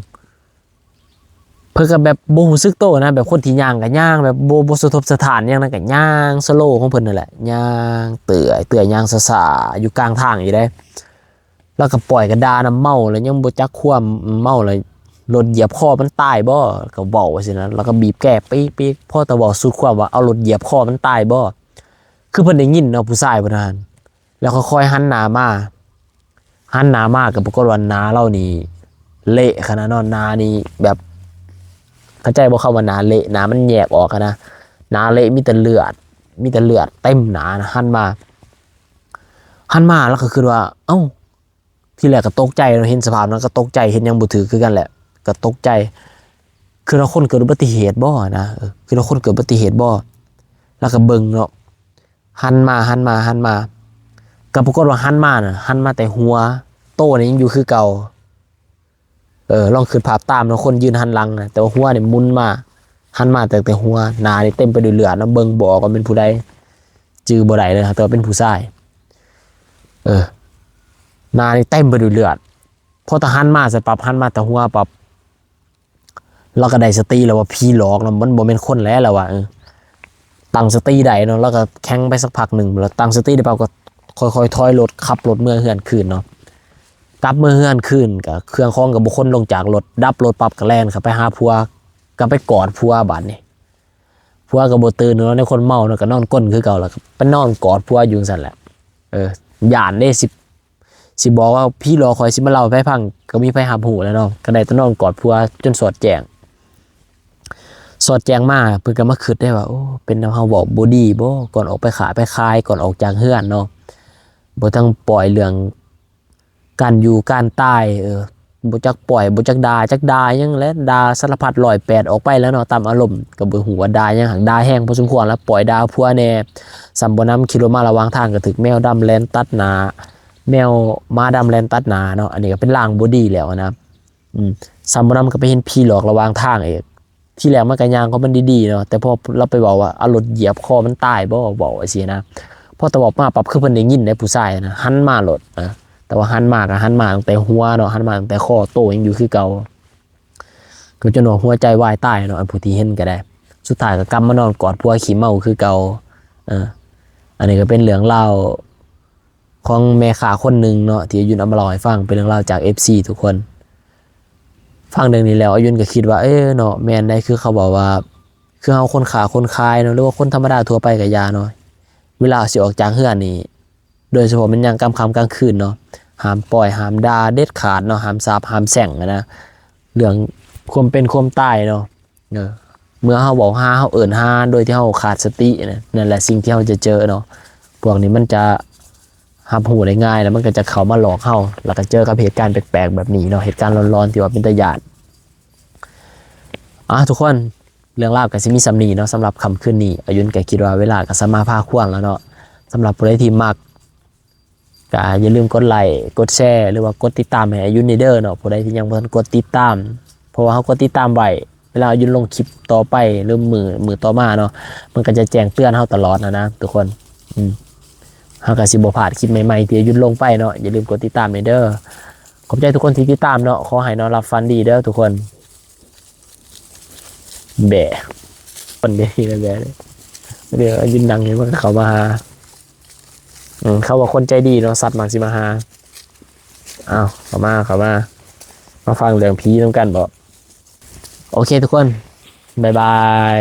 ເພິ່ນກໍແບບບໍ່ຮູ້ສຶກໂຕນະ ແບບຄົນທີ່ຍ່າງກໍຍ່າງແບບບໍ່ ບໍ່ສະທົບສະທ້ານຫຍັງນະ ກໍຍ່າງສະໂລຂອງເພິ່ນນັ້ນແຫຼະ ຍ່າງເຕື່ອຍໆ ຍ່າງຊ້າໆ ຢູ່ກາງທາງຢູ່ເດ້. ລາວກໍປ່ອຍກະດ່ານຳ ເມົາແລ້ວຍັງບໍ່ຈັກຄວາມ ເມົາແລ້ວລົດຢຽບຄໍມັນຕາຍບໍ ກໍເວົ້າຈັ່ງຊີ້ນະ ລາວກໍບີບແກ ປີກໆ ພໍແຕ່ເວົ້າສຸດຄວາມວ່າ ເອົາລົດຢຽບຄໍມັນຕາຍບໍ ຄືເພິ່ນໄດ້ຍິນເນາະ ຜູ້ຊາຍເພິ່ນຫັ້ນ ແລ້ວຄ່ອຍໆຫັນໜ້າມາ ຫັນໜ້າມາກໍປາກົດວ່າໜ້າລາວນີ້ເລະຂະໜາດເນາະ ໜ້ານີ້ແບບ ເຂົ້າໃຈບໍ່ ຄຳວ່າໜ້າເລະ ໜ້າມັນແຍກອອກຫັ້ນນະ ໜ້າເລະ ມີແຕ່ເລືອດ ມີແຕ່ເລືອດເຕັມໜ້ານະ ຫັນມາ ຫັນມາ ລາວກໍຄິດວ່າ ເອົ້າ ທີແລກກໍຕົກໃຈເນາະ ເຫັນສະພາບນັ້ນກໍຕົກໃຈ ເຮັດຫຍັງບໍ່ຖືກຄືກັນແຫຼະ ກໍຕົກໃຈ ຄິດວ່າຄົນເກີດອຸບັດຕິເຫດບໍນະ ເອີ ຄິດວ່າຄົນເກີດອຸບັດຕິເຫດບໍ ລາວກໍເບິ່ງເນາະ ຫັນມາ ຫັນມາ ຫັນມາ ກໍປາກົດວ່າຫັນມານະ ຫັນມາແຕ່ຫົວ ໂຕນີ້ຍັງຢູ່ຄືເກົ່າ ເອີ ລອງຄິດພາບຕາມເນາະ ຄົນຢືນຫັນຫຼັງນະ ແຕ່ວ່າຫົວນີ້ໝຸນມາ ຫັນມາຕັ້ງແຕ່ຫົວ ໜ້ານີ້ເຕັມໄປດ້ວຍເລືອດເນາະ ເບິ່ງບໍ່ອອກວ່າແມ່ນຜູ້ໃດ ຈື່ບໍ່ໄດ້ເລີຍ ແຕ່ວ່າເປັນຜູ້ຊາຍ ເອີ ໜ້ານີ້ເຕັມໄປດ້ວຍເລືອດ ພໍຕາຫັນມາເສັດປັບ ຫັນມາແຕ່ຫົວປັບ ລາວກໍໄດ້ສະຕິແລ້ວວ່າຜີຫຼອກເນາະ ມັນບໍ່ແມ່ນຄົນແລ້ວ ລາວວ່າ ເອີ ຕັ້ງສະຕິໄດ້ເນາະ ລາວກໍແຂງໄປສັກພັກໜຶ່ງ ລາວຕັ້ງສະຕິໄດ້ປັບ ກໍຄ່ອຍໆຖອຍລົດ ຂັບລົດເມືອເຮືອນຄືນເນາະ ກັບເມືອເຮືອນຄືນ ກໍເຄື່ອງຂອງກໍບໍ່ຂົນລົງຈາກລົດ ດັບລົດປັບ ກໍແລ່ນເຂົ້າໄປຫາຜົວ ກໍໄປກອດຜົວບາດນີ້ ຜົວກໍບໍ່ຕື່ນເນາະ ໃນຄົນເມົາເນາະ ກໍນອນກົ້ນຄືເກົ່າ ແລ້ວກໍໄປນອນກອດຜົວຢູ່ຈັ່ງຊັ້ນແຫຼະ ເອີ ຢ້ານເດ້ ຊິ ຊິບອກວ່າຜີຫຼອກຂ້ອຍ ຊິມາເລົ່າໃຫ້ໃຜຟັງ ກໍມີໃຜຮັບຮູ້ແລ້ວເນາະ ກໍໄດ້ແຕ່ນອນກອດຜົວຈົນສອດແຈ້ງ ສອດແຈ້ງມາ ເພິ່ນກໍມາຄິດໄດ້ວ່າ ໂອ້ ເປັນນຳເຮົາເວົ້າບໍ່ດີບໍ ກ່ອນອອກໄປຄ້າໄປຂາຍ ກ່ອນອອກຈາກເຮືອນເນາະ ບໍ່ທັງປ່ອຍເລື່ອງ ການຢູ່ການຕາຍ ເອີ ບໍ່ຈັກປ່ອຍ ບໍ່ຈັກດ່າ ຈັກດ່າຫຍັງແຫຼະ ດ່າສາລະພັດຮ້ອຍແປດອອກໄປແລ້ວເນາະ ຕາມອາລົມ ກໍບໍ່ຮູ້ວ່າດ່າຫຍັງ ຫາກດ່າແຮງພໍສົມຄວນລະ ປ່ອຍດ່າຜົວແດ່ ສ່ຳບໍ່ນຳຂີ່ລົດມາລະຫວ່າງທາງ ກໍຖືກແມວດຳແລ່ນຕັດໜ້າ ແມວ ໝາດຳແລ່ນຕັດໜ້າເນາະ ອັນນີ້ກໍເປັນລາງບໍ່ດີແລ້ວນະ ອືມ ສ່ຳບໍ່ນຳກໍໄປເຫັນຜີຫຼອກລະຫວ່າງທາງອີກ ທີແລກມັນກໍຍ່າງຂອງມັນດີໆເນາະ ແຕ່ພໍລາວໄປເວົ້າວ່າ ເອົາລົດຢຽບຄໍມັນຕາຍບໍ ເວົ້າຈັ່ງຊີ້ນະ ພໍແຕ່ເວົ້າມາປັບ ຄືເພິ່ນໄດ້ຍິນເດ້ ຜູ້ຊາຍນະ ຫັນມາໂລດນະ ແຕ່ວ່າຫັນມາກໍຫັນມາຕັ້ງແຕ່ຫົວເນາະ ຫັນມາຕັ້ງແຕ່ຄໍ ໂຕຍັງຢູ່ຄືເກົ່າ ກໍຈົນວ່າຫົວໃຈວາຍຕາຍເນາະ ອັນຜູ້ທີ່ເຫັນກໍໄດ້ ສຸດທ້າຍກໍກັບມານອນກອດຜົວຂີ້ເມົາຄືເກົ່າ ເອີ ອັນນີ້ກໍເປັນເລື່ອງລາວ ຂອງແມ່ຄ້າຄົນໜຶ່ງເນາະ ທີ່ອາຍຸນເອົາມາເລົ່າໃຫ້ຟັງ ເປັນເລື່ອງລາວຈາກເອັຟຊີທຸກຄົນ. ຟັງເລື່ອງນີ້ແລ້ວ ອາຍຸນກໍຄິດວ່າ ເອີເນາະ ແມ່ນໄດ໋ ຄືເຂົາເວົ້າວ່າ ຄືເຮົາຄົນຄ້າຄົນຂາຍເນາະ ຫຼືວ່າຄົນທຳມະດາທົ່ວໄປກໍຢ່າເນາະ ເວລາຊິອອກຈາກເຮືອນນີ້ ໂດຍສະເພາະແມ່ນຍາມຄ່ຳກາງຄືນເນາະ ຫ້າມປ່ອຍ ຫ້າມດ່າເດັດຂາດເນາະ ຫ້າມສາບຫ້າມແຊ່ງຫັ້ນນະ ເລື່ອງຄວາມເປັນຄວາມຕາຍເນາະ. ເອີ ເມື່ອເຮົາເວົ້າຫາ ເຮົາເອີ້ນຫາໂດຍທີ່ເຮົາຂາດສະຕິນະ ນັ້ນແຫຼະສິ່ງທີ່ເຮົາຈະເຈີເນາະ. ພວກນີ້ມັນຈະຮັບຮູ້ໄດ້ງ່າຍ ແລ້ວມັນກໍຈະເຂົ້າມາຫຼອກເຮົາ ແລ້ວກໍເຈີກັບເຫດການແປກໆແບບນີ້ເນາະ ເຫດການຫຼອນໆທີ່ວ່າເປັນຕາຢ້ານ. ອ່າ ທຸກຄົນ ເລື່ອງລາວກໍຊິມີສ່ຳນີ້ເນາະ ສຳລັບຄ່ຳຄືນນີ້. ອາຍຸນກໍຄິດວ່າເວລາກໍສາມາພາຄວນແລ້ວເນາະ. ສຳລັບຜູ້ໃດທີ່ມັກ ກໍຢ່າລືມກົດໄລ້ ກົດແຊ ຫຼືວ່າກົດຕິດຕາມໃຫ້ອາຍຸນແດ່ເດີເນາະ ຜູ້ໃດທີ່ຍັງບໍ່ທັນກົດຕິດຕາມ ເພາະວ່າເຮົາກົດຕິດຕາມໄວ້ ເວລາອາຍຸນລົງຄລິບຕໍ່ໄປ ຫຼືມື້ ມື້ຕໍ່ມາເນາະ ມັນກໍຈະແຈ້ງເຕືອນເຮົາຕະຫຼອດຫັ້ນນະທຸກຄົນ. ອືມ ເຮົາກໍຊິບໍ່ພາດຄລິບໃໝ່ໆທີ່ອາຍຸນລົງໄປເນາະ. ຢ່າລືມກົດຕິດຕາມແດ່ເດີ. ຂອບໃຈທຸກຄົນທີ່ຕິດຕາມເນາະ. ຂໍໃຫ້ນອນຫຼັບຝັນດີເດີທຸກຄົນ. ແບະ ຄົນເດນີ້ແບະ ດຽວອາຍຸນນັ່ງຢູ່ ມັນກໍເຂົ້າມາຫາ. ອືມ ເຂົາວ່າຄົນໃຈດີເນາະ ສັດມັກຊິມາຫາ. ອ້າວ ເຂົ້າມາ ເຂົ້າມາ ມາຟັງເລື່ອງຜີນຳກັນບໍ? ໂອເຄທຸກຄົນ ບາຍບາຍ.